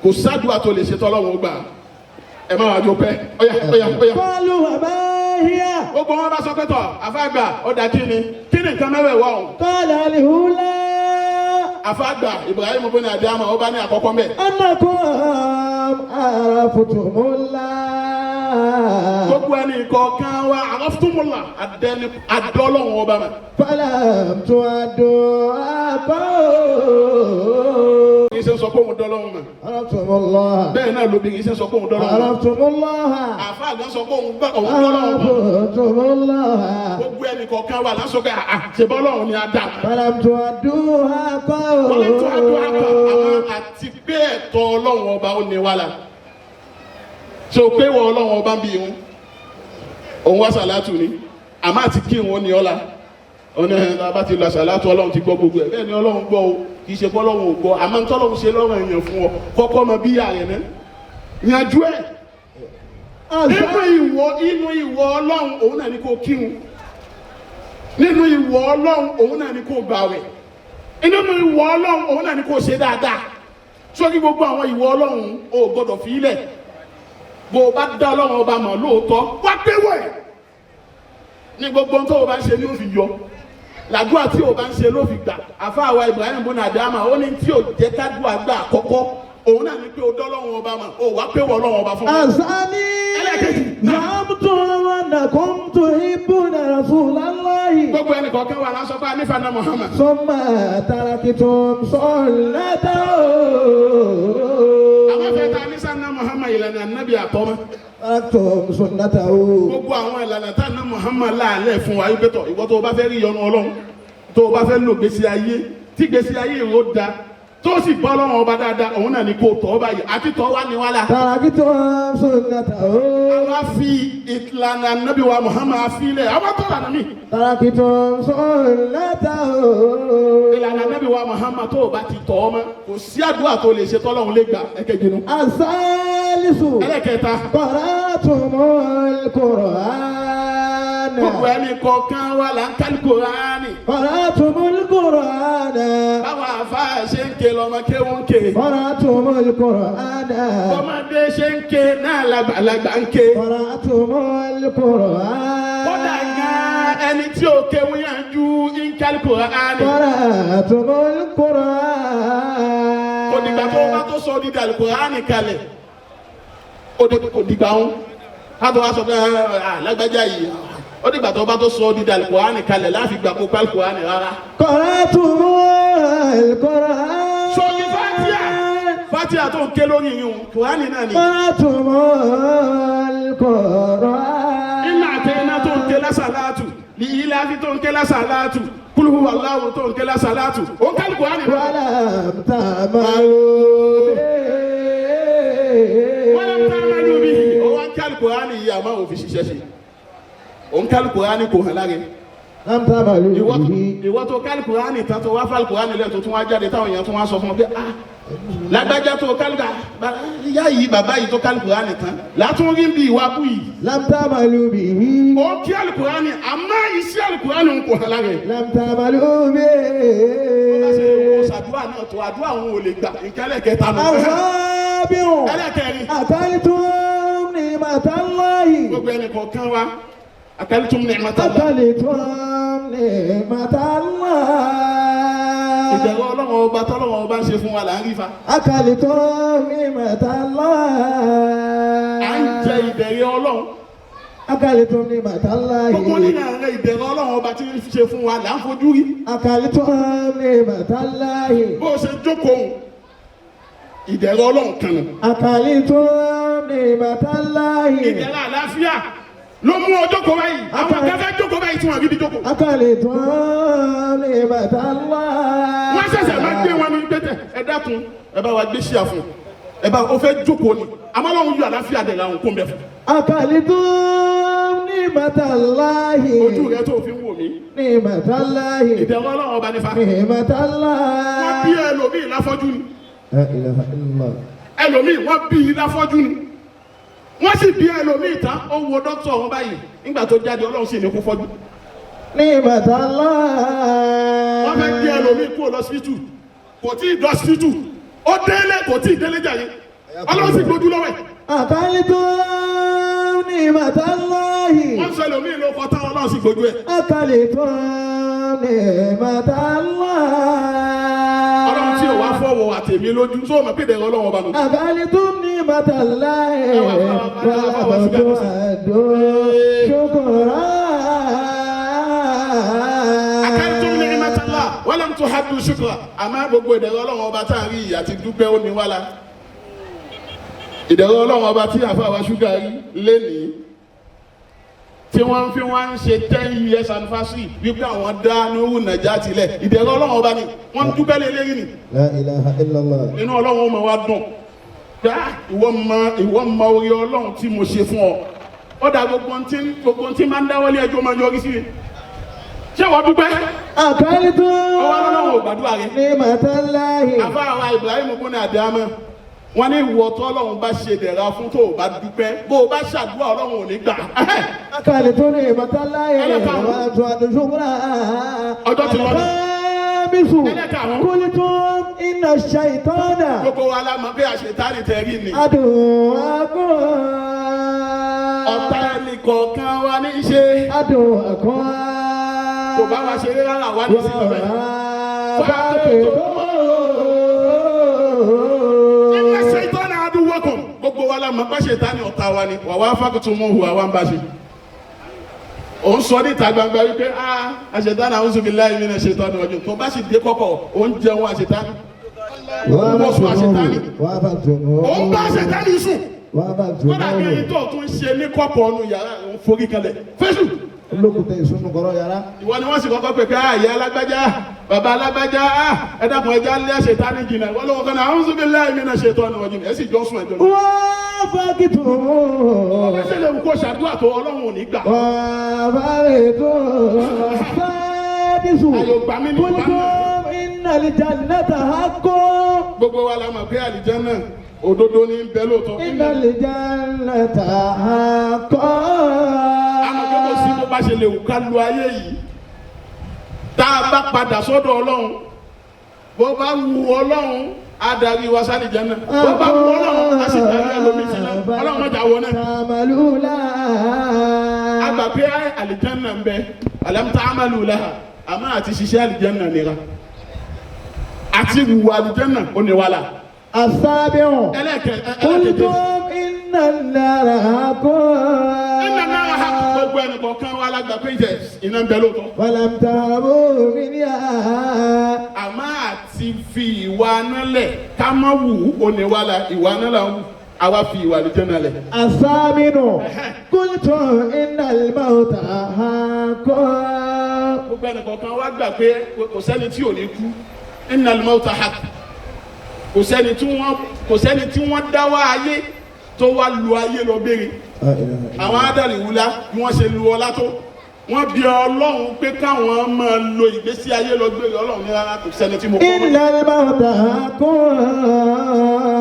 Speaker 4: kò sádùá tó lè ṣe tọ́lọ́run ó gbà. Ẹ má wàá jó pẹ́. Ọ̀yà, ọ̀yà, ọ̀yà.
Speaker 2: قالوا وما هي؟
Speaker 4: Gbogbo wọn bá sọ pé tọ̀, àfàgbà, ọ̀dà, kíni kíni nǹkan mẹ́wàá ọ̀hún?
Speaker 2: قال الأولى.
Speaker 4: Àfàgbà Ibrahim bọ́nà àdìyàmọ́ ó bá ní àkọ́kọ́ mẹ́.
Speaker 2: أنكم عرفتم الله.
Speaker 4: Gbogbo ẹni kọ̀ọ̀kan wa àrọ́fúnmùlà àdẹni àdọ́lọ́hún ọba mẹ́.
Speaker 2: فلم تؤدوا حقه.
Speaker 4: Kì í ṣe sọ pé òun dọ́lọ́hún mẹ́.
Speaker 2: عرفتم الله.
Speaker 4: Bẹ́ẹ̀ náà lóbìnrin ṣe sọ pé òun dọ́lọ́hún mẹ́.
Speaker 2: عرفتم الله.
Speaker 4: Àfa àgbà sọ pé òun gbọ́ òun dọ́lọ́hún mẹ́.
Speaker 2: عرفتم الله.
Speaker 4: Gbogbo ẹni kọ̀ọ̀kan wa lásán pé àà ṣe bọ́lọ́hún ni a dà.
Speaker 2: فلم تؤدوا حقه.
Speaker 4: Wọ́n tó àdúrà kan àwọn àti pé ẹ̀tọ́ Ọlọ́run ọba ó ní wa la. Ṣé o pé wọ Ọlọ́run ọba ń bí irun? Òun wá sàlátù ni. Àmọ́ àti kí òun ó ní ọ́la. Ó ní ẹ̀ bá ti lọ sàlátù, Ọlọ́run ti gbọ́ gbogbo ẹ̀. Bẹ́ẹ̀ ni Ọlọ́run gbọ́ o, kì í ṣe pé Ọlọ́run ò gbọ́. Àmọ́ ntọ́lọ́run ṣe lọ́rùn èèyàn fún ọ. Kọ́kọ́ mọ bí ìyá rẹ̀ ná. Yanjú ẹ̀. Nínú ìwọ Ọlọ́run, òun náà ní kó kírun. Nínú ìwọ Ọlọ́run, òun náà ní kó gbààwẹ̀. Nínú ìwọ Ọlọ́run, òun náà ní kó ṣe dáadáa. Sórí gbogbo àwọn ìwọ Ọlọ́run, o ò gbọ́dọ̀ fi ilẹ̀. Bó o bá dá Ọlọ́run ọba mọ̀ lóòótọ́, wá pé wẹ̀ ní gbogbo ohun tó o bá ń ṣe ní ó fi yọ làdúrà tí o bá ń ṣe ló fi gbà. Àfáàwá Ibrahim bọ́nà àdámà ó ní tí o jẹ́ kádùá gbà àkọ́kọ́, òun náà ní pé o dọ́lọ́run ọba mọ̀, o wá pé wọ Ọlọ́run ọba fún mi.
Speaker 2: الثاني.
Speaker 4: Ẹlẹ́kejì.
Speaker 2: زعمتم أنكم تحبون رسول الله.
Speaker 4: Gbogbo ẹnì kọ̀ọ̀kan wà lásán pé anífàdà Muhammad.
Speaker 2: ثم تركتم سنته.
Speaker 4: Àwọn afẹ́ ta ní sanna Muhammad, ìlànà anabi àtọ́mọ́.
Speaker 2: تركتم سنته.
Speaker 4: Gbogbo àwọn ìlànà tá ná Muhammad láàlẹ́ fún wa yìí pé tọ̀, ìwọ tó o bá fẹ́ rí ìyọ́nú Ọlọ́run, tó o bá fẹ́ lò gbèsè ayé tí gbèsè ayé rẹ̀ ó da. tó sì bọ́ lọ́wọ́ ọba dáadáa, òun náà ni kò tọ́ báyìí àti tọ́ wá ní wàhálà.
Speaker 2: تركتم سنته.
Speaker 4: Àwa fi ìlànà Nábì wa Muhammad afilẹ̀, àwa tọ́ lànà mi.
Speaker 2: تركتم سنته.
Speaker 4: Ìlànà Nábì wa Muhammad tó o bá ti tọ́ ọ mọ́, kò sí àdúrà tó lè ṣe tọ́lọ́run lè gbà. Ẹ̀kẹ́jì nu.
Speaker 2: الثالث
Speaker 4: Ẹlẹ́kẹta.
Speaker 2: قرأتم القرآن.
Speaker 4: Gbogbo ẹni kọ̀ọ̀kan wa là ń kálí Kùránì.
Speaker 2: قرأتم القرآن.
Speaker 4: Báwa àfáà ṣe ń ké lọ́mọ kéwọ́n ń ké.
Speaker 2: قرأتم القرآن.
Speaker 4: Ọmọdé ṣe ń ké náà làgbàlagbà ń ké.
Speaker 2: قرأتم القرآن.
Speaker 4: Kódà gan ẹni tí ò kéwọ́n yàn ju ń kálí Kùránì.
Speaker 2: قرأتم القرآن.
Speaker 4: Kò dìgbà tó bá tó sọ odidi Àlùkùránì kalẹ̀, kò dìgbà ń ká tó wá sọ pé lágbájá yìí, ó dìgbà tó bá tó sọ odidi Àlùkùránì kalẹ̀ láfi gbà kó Àlùkùránì rárá.
Speaker 2: قرأتم القرآن.
Speaker 4: Sọ̀rọ̀ Fátíà, Fátíà tó ń ké lórí yìí, Kùránì náà ni.
Speaker 2: قرأتم القرآن.
Speaker 4: Iná àtẹ iná tó ń ké lásàlátù, ní ilé afi tó ń ké lásàlátù, kúlùkù wàláwù tó ń ké lásàlátù, ó ń kálukú á nìyẹn.
Speaker 2: ولم تعملوا به.
Speaker 4: Wọ́n lè ta amadu bí i, ó wá ń kálukú á nìyí àmọ́ òfin ṣiṣẹ́ ṣe. Ó ń kálukú á ní kò hàn láre.
Speaker 2: لم تعملوا
Speaker 4: Ìwọ
Speaker 2: به.
Speaker 4: ìwọ tó kálukú á nìta tó wá fálukú á nílẹ̀ tó tún wá jáde táwọn èèyàn tún wá sọ fún ọ pé ah lágbájá tó kálukú ìyá yìí bàbá yìí tó kálukú á nìtan látún rí bí ìwà kú yìí.
Speaker 2: لم تعملوا به.
Speaker 4: Ó kí Àlùkùránì àmọ́ iṣẹ́ Àlùkùránì ń kò hàn láre.
Speaker 2: لم تعملوا به.
Speaker 4: Ṣàdúrà náà tó àdúrà òun ò lè gbà nǹkan ẹlẹ́kẹta nù.
Speaker 2: الرابع
Speaker 4: Ẹlẹ́kẹrin.
Speaker 2: أكلتم نعمة الله.
Speaker 4: Gbogbo ẹnì kọ̀ọ̀kan wa أكلتم نعمة الله.
Speaker 2: أكلتم نعمة الله.
Speaker 4: Ìbẹ̀rù Ọlọ́run ọba tọ́lọ́run ọba ń ṣe fún wa là ń rí fa.
Speaker 2: أكلتم نعمة الله.
Speaker 4: À ń jẹ ìbẹ̀rẹ̀ Ọlọ́run.
Speaker 2: أكلتم نعمة الله.
Speaker 4: Gbogbo nínú àárẹ̀ ìbẹ̀rẹ̀ Ọlọ́run ọba tí ń ṣe fún wa là ń fojú rí.
Speaker 2: أكلتم نعمة الله.
Speaker 4: Bó o ṣe jókòó ìbẹ̀rẹ̀ Ọlọ́run kan nù.
Speaker 2: أكلتم نعمة الله.
Speaker 4: Ìbẹ̀rẹ̀ àlàáfíà ló mú ọ jókòó báyìí. Àwọn akẹ́fẹ́ jókòó báyìí tí wọ́n rí bí jókòó.
Speaker 2: أكلتم نعمة الله.
Speaker 4: Wọ́n ṣẹ̀ṣẹ̀ máa gbé wọn ní gbẹ́tẹ̀. Ẹ dákun, ẹ bá wa gbé ṣíà fún un. Ẹ bá o fẹ́ jókòó ni. Àmọ́ Ọlọ́run yọ àlàáfíà dẹ̀ làwọn kó ń bẹ fún.
Speaker 2: أكلتم نعمة الله.
Speaker 4: Ojú rẹ tó fi ń wò mí.
Speaker 2: نعمة الله.
Speaker 4: Ìbẹ̀rù Ọlọ́run ọba nífa.
Speaker 2: نعمة الله.
Speaker 4: Wọ́n bí ẹlòmíì láfọ́jú ni.
Speaker 2: لا إله إلا الله.
Speaker 4: Ẹlòmíì wọ́n bí i láfọ́jú ni. Wọ́n sì bí ẹlòmíì tán, ó wo dókítà wọn báyìí. Nígbà tó jáde, Ọlọ́run sì ní kó fọ́jú.
Speaker 2: نعمة الله.
Speaker 4: Wọ́n fẹ́ gbé ẹlòmíì kúrò lọ́sibítù. Kò tí ì dọ́sibítù. Ó délé, kò tí ì délé jàre. Ọlọ́run sì gbójú lọ́wọ́ ẹ̀.
Speaker 2: أكلتم نعمة الله.
Speaker 4: Wọ́n sọ ẹlòmíì ló kọ́ tán, Ọlọ́run sì gbójú ẹ̀.
Speaker 2: أكلتم نعمة الله.
Speaker 4: Ọlọ́run tí ò wá fọwọ́ àtẹ̀mí lójú, sóò mọ̀ pé ìdẹ̀rọ̀ Ọlọ́run ọba nù.
Speaker 2: أكلتم نعمة الله ولم تؤدوا شكرا.
Speaker 4: أكلتم نعمة الله ولم تؤدوا شكرا. Àmọ́ gbogbo ìdẹ̀rọ̀ Ọlọ́run ọba tá à ń rí yìí àti dúpẹ́ ó ní wá la. Ìdẹ̀rọ̀ Ọlọ́run ọba tí àfa wa ṣúgà rí lénìí tí wọ́n fi wọ́n ń ṣe 10 years anniversary wípé àwọn dá Nuru Nàjà tilẹ̀, ìdẹ̀rọ̀ Ọlọ́run ọba ni wọ́n ń dúpẹ́ lé lérí ni.
Speaker 2: لا إله إلا الله.
Speaker 4: Inú Ọlọ́run ọmọ wa dùn dá, ìwọ mọ orí Ọlọ́run tí mo ṣe fún ọ. Ó dà, gbogbo ntí máa ń dáwọ́lé ẹjọ́ máa yọrí sí mi. Ṣé wọ́n dúpẹ́?
Speaker 2: أكلتم
Speaker 4: Ọwọ́ Ọlọ́run ò gbàdúrà rẹ.
Speaker 2: نعمة الله.
Speaker 4: Àfáàwá Ibrahim bùnà àdámọ́ wọn ní ìwọ tó Ọlọ́run bá ṣe dẹ̀ra fún, tó o bá dúpẹ́, bó o bá ṣàdúrà, Ọlọ́run ò ní gbà.
Speaker 2: أكلتم نعمة الله
Speaker 4: ẹlẹ́karùn-ún.
Speaker 2: ولم تؤدوا شكرا.
Speaker 4: Ọjọ́ ti lọ ní.
Speaker 2: الخامس
Speaker 4: ẹlẹ́karùn-ún.
Speaker 2: قلتم إن الشيطان
Speaker 4: Gbogbo wa la mọ̀ pé àṣetánì tẹ rí ni.
Speaker 2: عدوكم.
Speaker 4: Ọ̀tá ẹnì kọ̀ọ̀kan wa ní í ṣe.
Speaker 2: عدوكم.
Speaker 4: Kò bá wa ṣeré rárá wa ní sí lọ́bẹ̀. إن الشيطان عدوكم. Gbogbo wa la mọ̀ pé àṣetánì ọ̀tá wa ni. Wà wá fákòtò mú hùwà wa ń bá ṣe. Òun sọ níta gbangba wípé ah àṣetánì أعوذ بالله من الشيطان الرجيم. Tó bá sì dé kọ́kọ́, òun jẹun àṣetánì. Òun sùn àṣetánì. Òun bá àṣetánì sùn. Kódà bí ẹni tó tún ṣe ní kọ́kọ́ ọ̀nù yàrá, òun forí kalẹ̀. Fésù.
Speaker 3: Olókùtà ìsúnú kọ́rọ́ yàrá.
Speaker 4: Ìwọ ni wọ́n sì kọ́kọ́ pè pé àyè alágbájá, bàbá alágbájá, ẹ dákun, ẹja lé ṣètánì jìnnà. Ìwọ lọ́wọ́ kan náà, a'udhu billahi minash shaitani rajim, ẹ sì jọ sùn ẹjọ́.
Speaker 2: وافقتم.
Speaker 4: Ọ̀fẹ́sẹ̀ lè wù kó ṣàdúrà tó, Ọlọ́run ò ní gbà.
Speaker 2: وافقتم. السادس
Speaker 4: Ayò gbà mí ní ìgbà
Speaker 2: قلتم إن الجنة حق.
Speaker 4: Gbogbo wa la mọ̀ pé àlìjánnà òdodo ní ń bẹ lóòótọ́.
Speaker 2: إن الجنة حق.
Speaker 4: Àmọ́ pé kò sí bó bá ṣe lè wù ká lu ayé yìí, tá a bá padà sọ́dọ̀ Ọlọ́run, bó bá wù Ọlọ́run á darí wa sálìjánnà, bó bá wù Ọlọ́run á sì darí ẹlòmíì sílẹ̀. Ọlọ́run má jà wọ náà.
Speaker 2: تعملوا لها.
Speaker 4: A gbà pé àlìjánnà ń bẹ, alam ta'malu laha, àmọ́ àti ṣiṣẹ́ àlìjánnà nira, àti wùwà àlìjánnà ó ní wàhálà.
Speaker 2: السابع
Speaker 4: ẹlẹ́kẹ̀ ẹlẹ́kẹ̀jẹ.
Speaker 2: قلتم إن النار حق.
Speaker 4: Iná náà ha, gbogbo ẹnì kọ̀ọ̀kan wa la gbà pé jẹ iná ń bẹ lóòótọ́.
Speaker 2: ولم تهربوا منها.
Speaker 4: Àmọ́ àti fi ìwà aná lẹ̀ ká má wù ú ó ní wàhálà. Ìwà aná là ń wù, àwa fi ìwà àlìjánnà lẹ̀.
Speaker 2: الثامن قلتم إن الموت حق.
Speaker 4: Gbogbo ẹnì kọ̀ọ̀kan wa gbà pé kò sẹ́ni tí ò ní kú, innal mawta haqq. Kò sẹ́ni tí wọ́n dá wá ayé tó wá lu ayé lọ béèrè. Àwọn ádàlì wúlá bí wọ́n ṣe lu ọlá tó, wọ́n bí Ọlọ́run pé káwọn máa lo ìgbésí ayé lọ gbére. Ọlọ́run ní rárá, kò sẹ́ni tí mo kọ́ mọ́.
Speaker 2: إن الموت حق.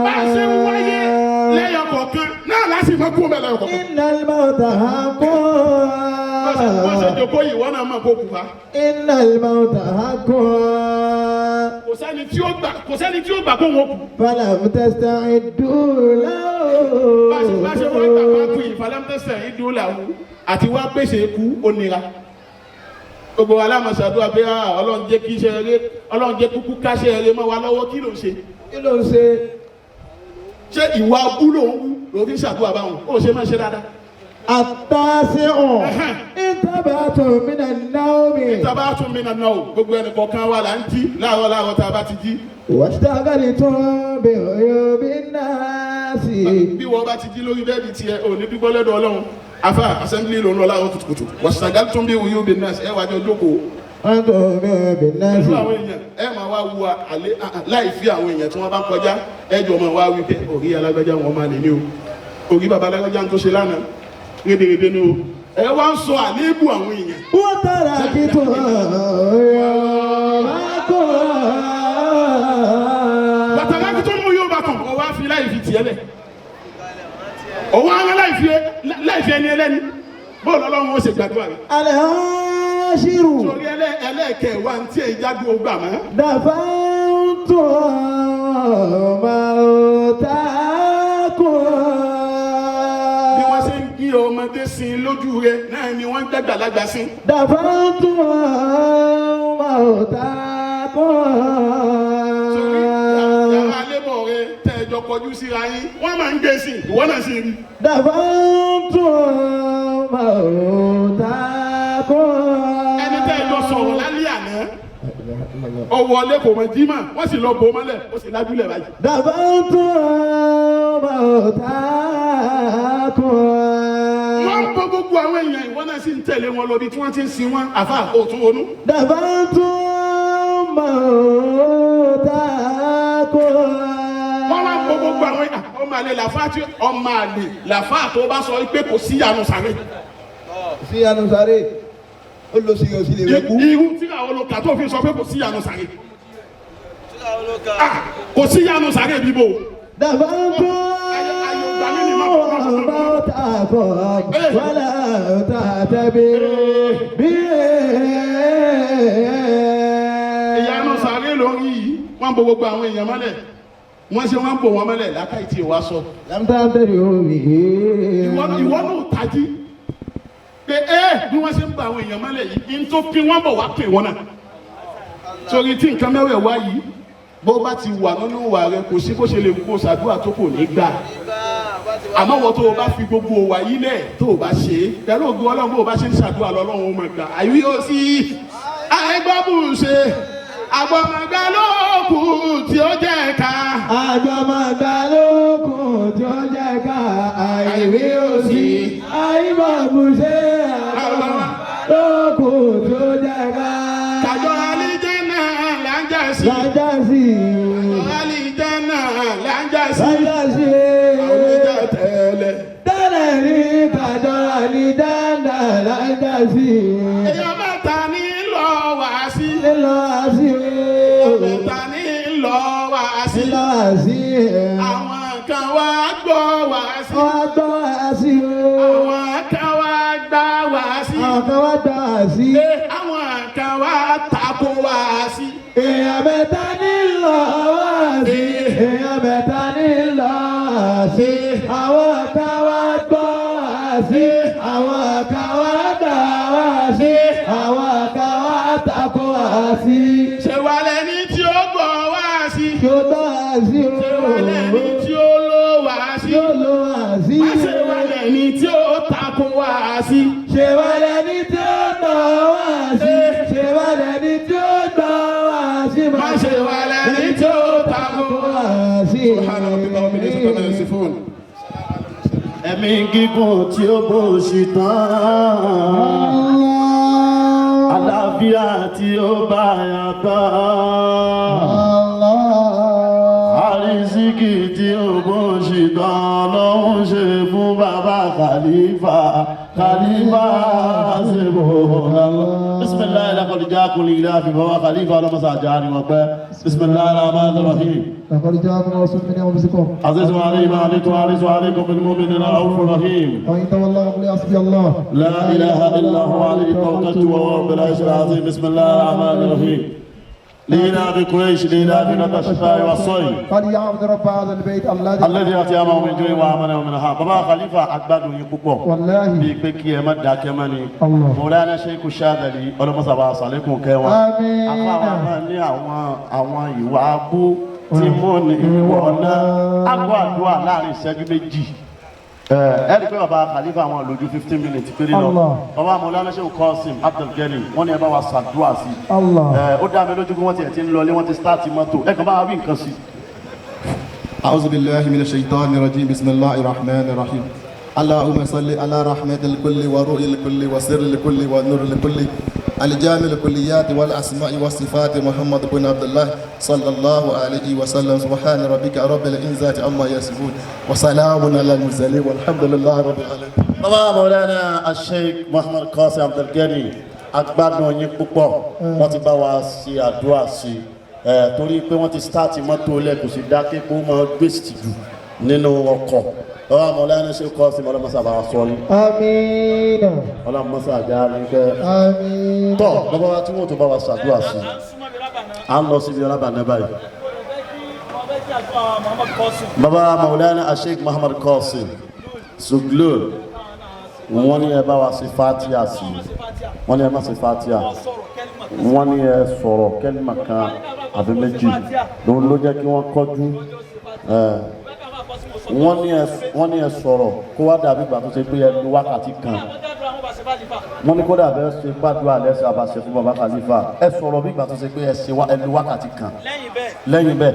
Speaker 4: Bá a ṣe ń wáyé lẹ́yọ kọ̀ọ̀kan náà láti mọ kú mẹ́lẹ́yọ kọ̀ọ̀kan.
Speaker 2: إن الموت حق.
Speaker 4: Wọ́n ṣe jòkó yìí, wọ́n náà mọ̀ kó kú fa.
Speaker 2: إن الموت حق.
Speaker 4: Kò sẹ́ni tí ó gbà kó wọn kú.
Speaker 2: فلم تستعدوا له.
Speaker 4: Bá a ṣe wọ́n gbà wá kú yìí, falamtẹ́sẹ̀ yìí dúró làwọn àti wá pèsè kú ó nira. Gbogbo wa láàmú ṣàdúrà pé ah, Ọlọ́run jẹ́ kí iṣẹ́ rere, Ọlọ́run jẹ́ kúkú káṣẹ́ rere mọ́ wa lọ́wọ́. Kí ló ń ṣe?
Speaker 2: Kí ló ń ṣe?
Speaker 4: Ṣé ìwà abú ló ń wú ló fi ń ṣàdúrà báwọn? Ó ṣe máa ṣe dáadáa.
Speaker 2: التاسع انتبهتم من النوم.
Speaker 4: Ìtàbá tún mi nàná o, gbogbo ẹnì kọ̀ọ̀kan wa là ń jí láàárọ̀ láàárọ̀. Tá a bá ti jí,
Speaker 2: واشتغلتم بعيوب الناس.
Speaker 4: Bí wọ́n bá ti jí lórí bẹ́ẹ̀dì tiẹ̀, ò ní dúpẹ́ lọ́dọ̀ Ọlọ́run. Afa assembly ló ń lọ láàárọ̀ kùtùkùtù. Wàṣàgá tún bí wùyú bí nọ́ọ̀sì ẹ wájú jókòó
Speaker 2: وانتم بعيوب الناس.
Speaker 4: Pẹ̀lú àwọn èèyàn, ẹ máa wá wu àlẹ́ láì fi àwọn èèyàn tí wọ́n bá ń kọjá, ẹ jọ máa wá wí pé òrí alágbájá wọn máa lè ní o, òrí bàbá alágbájá ń tó ṣe lánàá rédèrèdè ní o. Ẹ wá ń sọ àléébù àwọn èèyàn.
Speaker 2: وتركتم يومكم.
Speaker 4: Bàtàlá tó mú yóò bá kàn ọ wá fi láì fi tiẹ̀ lẹ̀, ọwọ́ ara láì fi ẹni ẹlẹ́ni, bóòlù Ọlọ́run ó ṣe gbàdúrà rẹ̀.
Speaker 2: العاشر
Speaker 4: Torí ẹlẹ́ẹ̀kẹ́ wa ń tí ẹ̀ jáde ó gbà mọ́.
Speaker 2: دفنتم موتاكم.
Speaker 4: Bí wọ́n ṣe ń gé ọmọdé sí i lójú rẹ̀ náà ni wọ́n ń gbàgbàlagbà sí.
Speaker 2: دفنتم موتاكم.
Speaker 4: Torí yàrá alébọ̀ rẹ tẹ́ ẹ jọ kọjú síra yín, wọ́n máa ń gbé sí i, ìwọ náà sì rí.
Speaker 2: دفنتم موتاكم.
Speaker 4: Ẹni tẹ́ ẹ jọ sọ̀rọ̀ lálẹ́ àná, ọwọ́ ọlẹ́ kò mọ̀ jí mà, wọ́n sì lọ bò ó mọ́lẹ̀, ó sì lájúlẹ̀ báyìí.
Speaker 2: دفنتم موتاكم.
Speaker 4: Wọ́n ń bọ́ gbogbo àwọn èèyàn, ìwọ náà sì ń tẹ̀lé wọn lọ bí tí wọ́n ti ń sin wọn. Àfa òtún ronú.
Speaker 2: دفنتم موتاكم.
Speaker 4: Wọ́n wá ń bọ́ gbogbo àwọn èèyàn. Ọmọ àlè làfáà tí ọmọ àlè làfáà tó bá sọ pé kò sí ìyanu sàré.
Speaker 3: Sí anusare ó lọ sí òsì lè rẹ kú.
Speaker 4: Irú tí àwọn olùkà tó fi sọ pé kò sí ìyanu sàré. Ah, kò sí ìyanu sàré bíbò.
Speaker 2: دفنتم موتاكم ولا تعتبروا به.
Speaker 4: Ìyanu sàré lórí yìí, wọ́n ń bo gbogbo àwọn èèyàn mọ́lẹ̀. Wọ́n ṣe wọ́n ń bò wọ́n mọ́lẹ̀ lákàtí tí ìwà sọ.
Speaker 2: لم تعتبروا به.
Speaker 4: Ìwọ náà tají pé ẹ bí wọ́n ṣe ń bọ àwọn èèyàn mọ́lẹ̀ yìí ní tó pín wọ́n bọ̀ wá pè wọ́n náà. Torí tí nǹkan mẹ́wẹ̀ẹ̀wá yìí bó bá ti wà nínú ìwà rẹ, kò sí bó ṣe lè kó ṣàdúrà tó kò ní gbà. Àmọ́ wọ́n tó o bá fi gbogbo wà yìí lẹ̀ tó o bá ṣe é pẹ̀lú ògùn Ọlọ́run, bó o bá ṣe ń ṣàdúrà lọ́lọ́run ó máa gbà. Àyù yóò sí àìgbọ́bùṣe àgbọ̀mọ̀gbà lóòkù tí ó jẹ́ ká.
Speaker 2: Àjọmọ̀gbà lókun tí ó jẹ́ ká, àìwí òsì, àìmọ̀bùṣe, àjọmọ̀gbà
Speaker 4: sí.
Speaker 2: Là ń já sí.
Speaker 4: Àlìjánnà là ń já sí.
Speaker 2: Là ń já sí.
Speaker 4: Àwọn oníjà tẹ́lẹ̀.
Speaker 2: Tẹ́lẹ̀ rí kájọ àlìjánnà là ń já sí.
Speaker 4: Èèyàn mẹ́ta ní lọ wá sí.
Speaker 2: Lílọ sí.
Speaker 4: Mẹ́ta ní lọ wá sí.
Speaker 2: Lílọ sí.
Speaker 4: Àwọn kan wá gbọ́ wá sí.
Speaker 2: Wọ́n gbọ́ sí.
Speaker 4: Àwọn kan wá gbá wá sí.
Speaker 2: Àwọn kan wá gbà sí.
Speaker 4: Àwọn kan wá tako wá sí.
Speaker 2: Èèyàn mẹ́ta ní lọ wá sí. Èèyàn mẹ́ta ní lọ sí. Àwọn kan wá gbọ́ wá sí. Àwọn kan wá gbà wá sí. Àwọn kan wá tako wá sí.
Speaker 4: Ṣé wà lẹ́ni tí ó gbọ́ wá sí?
Speaker 2: Kí ó tọ́ wá sí o.
Speaker 4: Ṣé wà lẹ́ni tí ó lò wá sí?
Speaker 2: Kí ó lọ wá sí.
Speaker 4: Má ṣe wà lẹ́ni tí ó tako wá sí.
Speaker 2: Ṣé wá lẹni tí ó tọ́ wá sí? Ṣé wá lẹni tí ó gbọ́ wá sí?
Speaker 4: Má ṣe wà lẹ́ni tí ó tako
Speaker 2: wá sí.
Speaker 4: Subhana rabbika rabbil izzati amma yasifun.
Speaker 1: Ẹ̀mí gígùn tí ó bó ṣì tán. Àlàáfíà tí ó bá yàtọ̀. Àrísíkì tí ó bó ṣì tán lọ́hún ṣe fún bàbá Khalifa. Khalifa ṣe bò ó. Bisimilayi laqad jaakum lilafi bàbá Khalifa ọlọ́mọṣà àjà ni wọ́n pẹ́. Bisimilayi rahman rahim.
Speaker 2: لقد جاءكم رسول من أنفسكم
Speaker 1: عزيز عليه ما عليكم عزيز عليكم بالمؤمنين رؤوف رحيم.
Speaker 2: وإن تولوا فقل حسبي الله
Speaker 1: لا إله إلا هو عليه توكلت وهو رب العرش العظيم. بسم الله الرحمن الرحيم. لإلاف قريش لإلاف نبى الشتاء والصيف
Speaker 2: فليعبد رب هذا البيت الذي
Speaker 1: الذي أطعمهم من جوع وآمنهم من خوف. Bàbá Khalifa agbádùn yín púpọ̀.
Speaker 2: والله
Speaker 1: Bíi pé kí ẹ má dákẹ́ mọ́ ni.
Speaker 2: Allah.
Speaker 1: Mọ̀lánà Sheikh Shadali ọlọ́mọsàbà sàlékún kẹwọn.
Speaker 2: Àmín.
Speaker 1: Afáwọn náà ní àwọn ìwà abú tí mú ní ìwọ náà. Àgọ́ àdúrà láàrin ìṣẹ́jú méjì. Ẹ rí i pé bàbá Khalifa àwọn lójú 15 minutes péré lọ.
Speaker 2: Allah.
Speaker 1: Bàbá Mọ̀lánà Sheikh Qasim Abdulgani wọ́n ní ẹ bá wa ṣàdúrà sí i.
Speaker 2: Allah.
Speaker 1: Ó dá mi lójú pé wọ́n tiẹ̀ ti ń lọlé, wọ́n ti start mọ́tò. Ẹ kàn bá wa wí nǹkan sí i.
Speaker 5: أعوذ بالله من الشيطان الرجيم. بسم الله الرحمن الرحيم. اللهم صل على رحمة الكل وروح الكل وسر الكل ونور الكل الجامع الكليات والأسماء والصفات محمد بن عبد الله صلى الله عليه وسلم. سبحان ربك رب العزة عما يصفون وسلام على المرسلين والحمد لله رب العالمين.
Speaker 1: Bàbá Mọ̀lánà Sheikh Muhammad Qasim Abdulgani, agbádùn yín púpọ̀. Wọ́n ti bá wa ṣe àdúrà sí i torí pé wọ́n ti start mọ́tò lẹ̀, kò sì dáké kó máa gbèsè jù nínú ọkọ̀. Bàbá Mọ̀lánà Sheikh Qasim, ọlọ́mọṣà bá wa sọ yín.
Speaker 2: آمين.
Speaker 1: Ọlọ́mọṣà àjà ní kẹ́.
Speaker 2: آمين.
Speaker 1: Tọ́ bàbá wa tí wọ́n tó bá wa ṣàdúrà sí i, à ń lọ síbi ọlábàánà báyìí. Bàbá Mọ̀lánà Sheikh Muhammad Qasim Suglul, wọ́n ní ẹ bá wa ṣe fatia sí i. Wọ́n ní ẹ má ṣe fatia, wọ́n ní ẹ sọ̀rọ̀ kẹ́límà kan àbí méjì ló jẹ́ kí wọ́n kọjú ẹ. Wọ́n ní ẹ sọ̀rọ̀ kó wá dàbí ìgbà tó ṣe pé ẹ lu wákàtí kan. Wọ́n ní kódà bẹ́ẹ̀ ṣe gbàdúrà lẹ́sẹ̀ àbàṣẹ fún baba Khalifa, ẹ sọ̀rọ̀ bí ìgbà tó ṣe pé ẹ ṣe wá ẹ lu wákàtí kan. Lẹ́yìn bẹ́ẹ̀,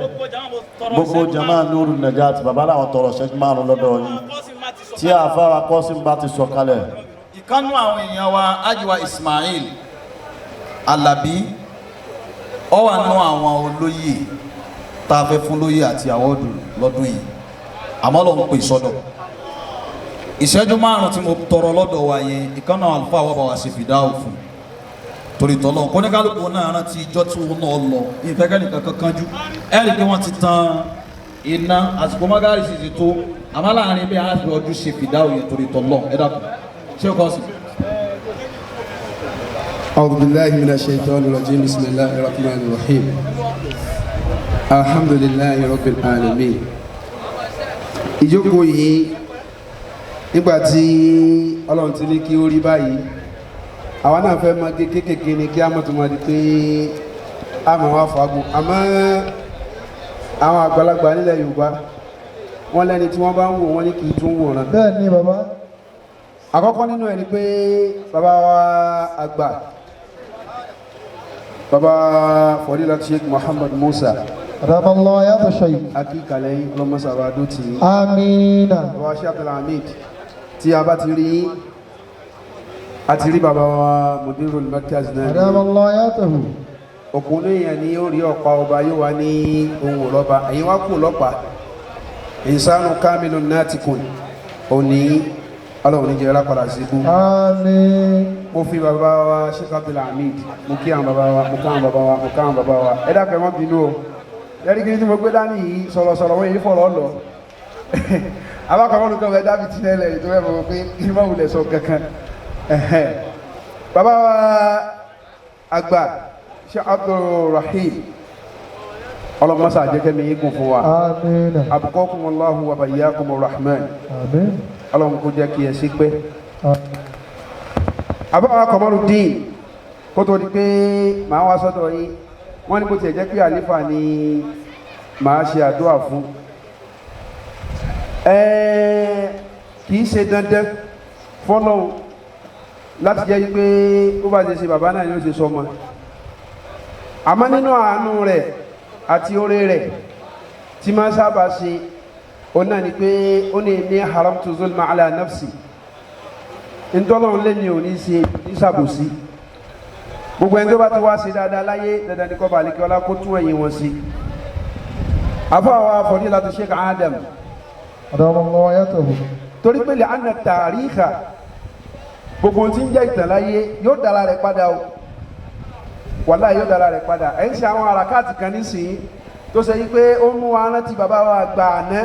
Speaker 1: gbogbo jama Nuru Najat, baba làwọn tọrọ ṣẹ́jú 5 lọ́dọ̀ yín tí àfáwà Kọ́sìm bá ti sọ̀kalẹ̀.
Speaker 6: Ìkánú àwọn èèyàn wa, ajiwa Ismail Alabi, ọ wà nù àwọn olóyè tá a fẹ́ fún lóyè àti àwọ́dù lọ́dún yìí, àmọ́ lọ́n pè sọ́dọ̀ ìṣẹ́jú 5 tí mo tọrọ lọ́dọ̀ wa yẹn. Ìkánú àwọn àlùfáà wà bá wa ṣe fìdáwò fún torí tọ́lọ́ kóníkálukú náà rántí ijọ́ tí wọn náà lọ ìfẹ́kẹ́lì kankan kanjú. Ẹ rí i pé wọ́n ti tan iná, àsìkò mọ́gàrì sì ti tó, àmọ́ láàrin bí a fi ọdún ṣe fìdáwò yẹn torí tọ́lọ́. Ẹ dákun, ṣé o kọ́ sí.
Speaker 5: أعوذ بالله من الشيطان الرجيم. بسم الله الرحمن الرحيم. الحمد لله رب العالمين. Ìjókòó yìí, nígbà tí Ọlọ́run ti ní kí ó rí báyìí, àwa náà fẹ́ máa gé kéékèèké ni kí á mọ̀ tó máa di pé a máa wá fàágùn. Àmọ́ àwọn àgbàlagbà nílẹ̀ Yorùbá, wọ́n lẹ́ni tí wọ́n bá ń wò wọ́n ní kì í tún wòran.
Speaker 2: Bẹ́ẹ̀ ni bàbá.
Speaker 5: Àkọ́kọ́ nínú ẹ̀ ni pé bàbá wa àgbà, bàbá Fọdílà Sheikh Muhammad Musa,
Speaker 2: أدام الله يا الشيخ.
Speaker 5: Akíkalẹ̀ yín, ọlọ́mọsàbà dó tì í.
Speaker 2: آمين.
Speaker 5: Bàbá Sheikh Abdulhamid, tí a bá ti rí yín, a ti rí bàbá wa Mudirul Markaz náà.
Speaker 2: أدام الله حياته.
Speaker 7: Òpònú èèyàn ni ó rí ọ̀pá ọba yóò wá ní ohun òrọ́ba ẹ̀yin wá kú lọ́pàá. Ìsánú kámínú náàtìkùn òní ọlọ́run níjẹ́ lápadà sí ibú.
Speaker 2: Àmín.
Speaker 7: Mo fi bàbá wa Sheikh Abdulhamid, mo kí àwọn bàbá wa, mo ká àwọn bàbá wa, mo ká àwọn bàbá wa. Ẹ dákun, ẹ má bínú o. Lẹ́rìí kí ni tí mo gbé dání yìí, sọ̀rọ̀sọ̀rọ̀ wọ́n yìí fọ̀rọ̀ lọ. Abákọ̀ọ́ kan fẹ́ dábì tí nílẹ̀ yìí tó fẹ́ mọ̀ pé kí n má wulẹ̀ sọ kankan. Bàbá wa àgbà Sheikh Abdulrahim, ọlọ́mọsá àjẹkẹ́mi yín gùn fún wa.
Speaker 2: Àmín.
Speaker 7: Abukakumullahu wa bayyakumur rahman.
Speaker 2: Àmín.
Speaker 7: Ọlọ́run kó jẹ́ kí ẹ sí pé.
Speaker 2: Àmín.
Speaker 7: Àbáwá Kọmọrùdín, kó tó di pé màá wá sọ́dọ̀ yín, wọ́n ní bó tiẹ̀ jẹ́ pé àlífà ni màá ṣe àdúrà fún. Ẹ̀ẹ́, kì í ṣe dandan fọ́lọ́hun láti jẹ́ pé ó bá ṣe ṣe bàbá náà yóò ṣe sọmọ, àmọ́ nínú àánú rẹ̀ àti oore rẹ̀ tí máa sábà ṣe, ó náà ni pé ó ní ní haramtu zulma ala nafsi, ntọ́lọ́run lé ní òní ṣe ní ṣàbòsí. Gbogbo ẹni tó bá ti wá ṣe dáadáa láyé, dandan ní kọ́ba àlekí ọlá kó tún ẹ̀yìn wọn sí. Àfọwọ́ fadilatu Sheikh Adam.
Speaker 2: أدام الله حياته.
Speaker 7: Torí pé lè ana tàríkà, gbogbo ohun tí ń jẹ́ ìtàn láyé yóò dára rẹ̀ padà o, wàláhì yóò dára rẹ̀ padà. Ẹ̀ ń ṣe àwọn àràkáàtì kan nísìnyí tó ṣe yí pé ó mú wa rántí bàbá wa àgbà àná.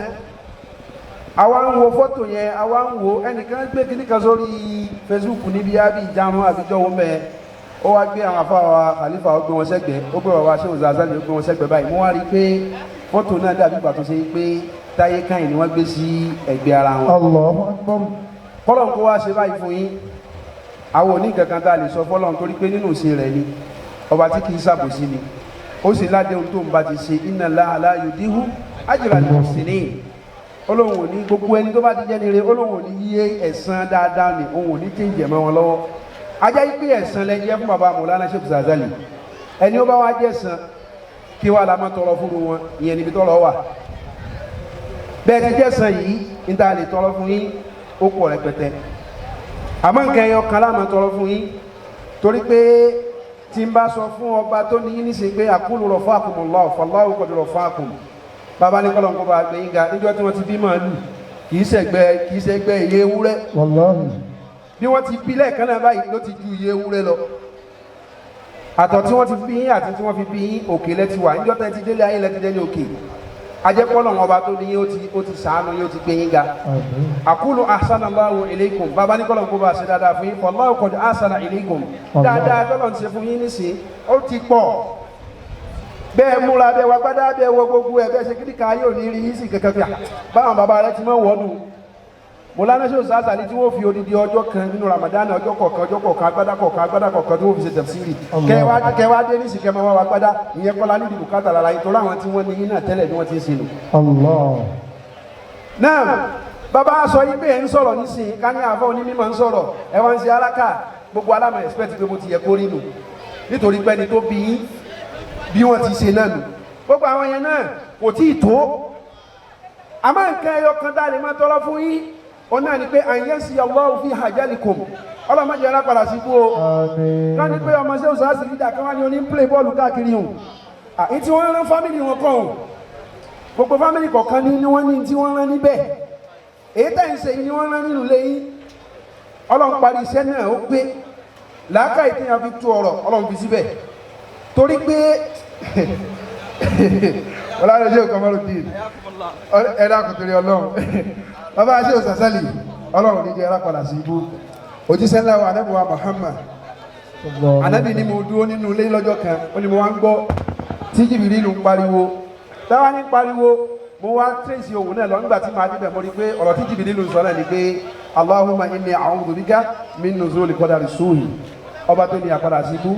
Speaker 7: Àwa ń wo fọ́tò yẹn, àwa ń wo ẹnìkan gbé kíní kan sórí Facebook níbi ábí ìjarun àbíjọ́ wo mẹ́ẹ̀, ó wá gbé àwọn afáwa khalifa, ó gbé wọn sẹ́gbẹ̀ẹ́, ó gbé bàbá Shehu Zazali, ó gbé wọn sẹ́gbẹ̀ẹ́ báyìí. Mo wá rí i pé fọ́tò náà dàbí ìgbà tó ṣe yí pé táyé káyìn ni wọ́n gbé sí ẹ̀gbẹ́ ara wọn.
Speaker 2: الله أكبر.
Speaker 7: Kọ́lọ́n kó wá ṣe báyìí fún yín. Àwọn òní kankan tá a lè sọ fọ́lọ́n, torí pé nínú ìṣe rẹ̀ ni, ọba tí kì í ṣàbòsí ni. Ó sì ládéhùn tó ń bá ti ṣe, inna Allaha la yudihu ajra al-muhsinin. Olóhùn ò ní gbogbo ẹni tó bá ti jẹ́ ni re, olóhùn ò ní yíyé ẹ̀san dáadáa ni òun ò ní tí ń jẹ̀mọ́ wọn lọ́wọ́. Ajá yí pé ẹ̀san lẹ jẹ́ fún baba Mọ̀lánà Sheikh Zazali. Ẹni ó bá wá jẹ́ san, kí wàá la máa tọrọ fún wọn? Ìyẹn níbi tọrọ wà. Bẹ́ẹ̀ ti jẹ́ san yìí, níta lè tọrọ fún yín ó pọ̀ rẹpẹtẹ, àmọ́ nǹkan ẹyọ kan la máa tọrọ fún yín, torí pé tí n bá sọ fún ọba tó ní yín nísìnyí pé àkúlù rafa'akumullahu fallahu qad rafa'akum, bàbá ní kọ́lọ̀ ń kó bá gbé yín ga. Níjọ́ tí wọ́n ti bí màálù, kì í ṣẹgbẹ́ iye ewúrẹ́.
Speaker 2: والله.
Speaker 7: Bí wọ́n ti bí lẹ́ẹ̀kan náà báyìí ló ti ju iye ewúrẹ́ lọ. Àtọ̀ tí wọ́n ti bí yín àti tí wọ́n fi bí yín, òkè lẹ ti wà. Níjọ́ tẹ́ ti délé ayé lẹ ti délé òkè. Ajẹ́pọ̀lọ̀ ọba tó ní yín, ó ti sàánú yín, ó ti gbé yín ga.
Speaker 2: Àmín.
Speaker 7: Àkúlù ahsanallahu ilaykum, bàbá ní kọ́lọ̀ kó bá ṣe dáadáa fún yín, fallahu qad ahsana ilaykum. Dáadáa tọ́lọ̀ ń ṣe fún yín nísìn ó ti pọ̀. Bẹ́ẹ̀ múra, bẹ́ẹ̀ wá gbádá, bẹ́ẹ̀ wọ gbogbo ẹ̀, bẹ́ẹ̀ ṣe kíríkà yóò ní rí yín sí kankan fìyà báwọn bàbá rẹ ti mọ̀ wọ́nu. Mọ̀lánà ṣe òṣàṣàlì tí wọ́n fi odidi ọjọ́ kan nínú Ramadan, ọjọ́ kọ̀ọ̀kan, ọjọ́ kọ̀ọ̀kan, agbádá kọ̀ọ̀kan, agbádá kọ̀ọ̀kan tí wọ́n fi ṣe tafsiri. Kẹwàá kẹwàá dé nísì kẹmọ wá wá gbádá ìyẹn kọ́lá nídìí bùkátà lára yìí, torí àwọn tí wọ́n ní yín náà tẹ́lẹ̀ bí wọ́n ti ń ṣe nù.
Speaker 2: Allah.
Speaker 7: Náà bàbá sọ yí pé ẹ̀ ń sọ̀rọ̀ nísìnyí, ká ní àfọ̀ onímọ̀ ń sọ̀rọ̀, ẹ wá ń ṣe aláka gbogbo alámọ̀ expect pé mo ti yẹ kó rí nù, nítorí pé ẹni tó bí yín bí wọ́n ti ṣe náà nù. Gbogbo àwọn yẹn náà kò tí ì tó. Àmọ́ nǹkan ẹyọ kan tá a lè máa tọrọ fún yín, ó náà ni pé àyẹ̀sí Allahu fi hajalikum, ọlọ́mọdé alápàdà sí kú o.
Speaker 2: Àmín.
Speaker 7: Ká ní pé ọmọ ṣé òṣàṣì lídà kan wá ní oní ń play bọ́ọ̀lù káàkiri hùn àyí tí wọ́n rán family wọn kọ́ hùn. Gbogbo family kọ̀ọ̀kan ní wọ́n ní tí wọ́n rán níbẹ̀. Èyí tẹ̀ ń ṣe yìí ni wọ́n rán nínú ilé yín. Ọlọ́run parí iṣẹ́ náà, ó pé làákàyè tí wọ́n fi tú ọ̀rọ̀, Ọlọ́run fi síbẹ̀, torí pé ọlọ́run ṣe òkè dín ẹ̀dá kò torí Ọlọ́run. Bàbá ṣe òṣàṣàlì, Ọlọ́run ní jẹ́ ẹ̀rá padà sí ibú. Òjíṣẹ́ ńlá wa anábì wa Muhammad, anábì ní mo dúró nínú ilé lọ́jọ́ kan, ó ní mo wá ń gbọ́ tí Jìbìrìlù ń pariwo. Táwa ní pariwo, mo wá tírèsì òun náà lọ. Nígbà tí màá débẹ̀, mo rí i pé ọ̀rọ̀ tí Jìbìrìlù ń sọ náà ni pé Allahumma inni a'udhu bika min nuzuli qadari suhi. Ọba tó ní àpadà sí ibú,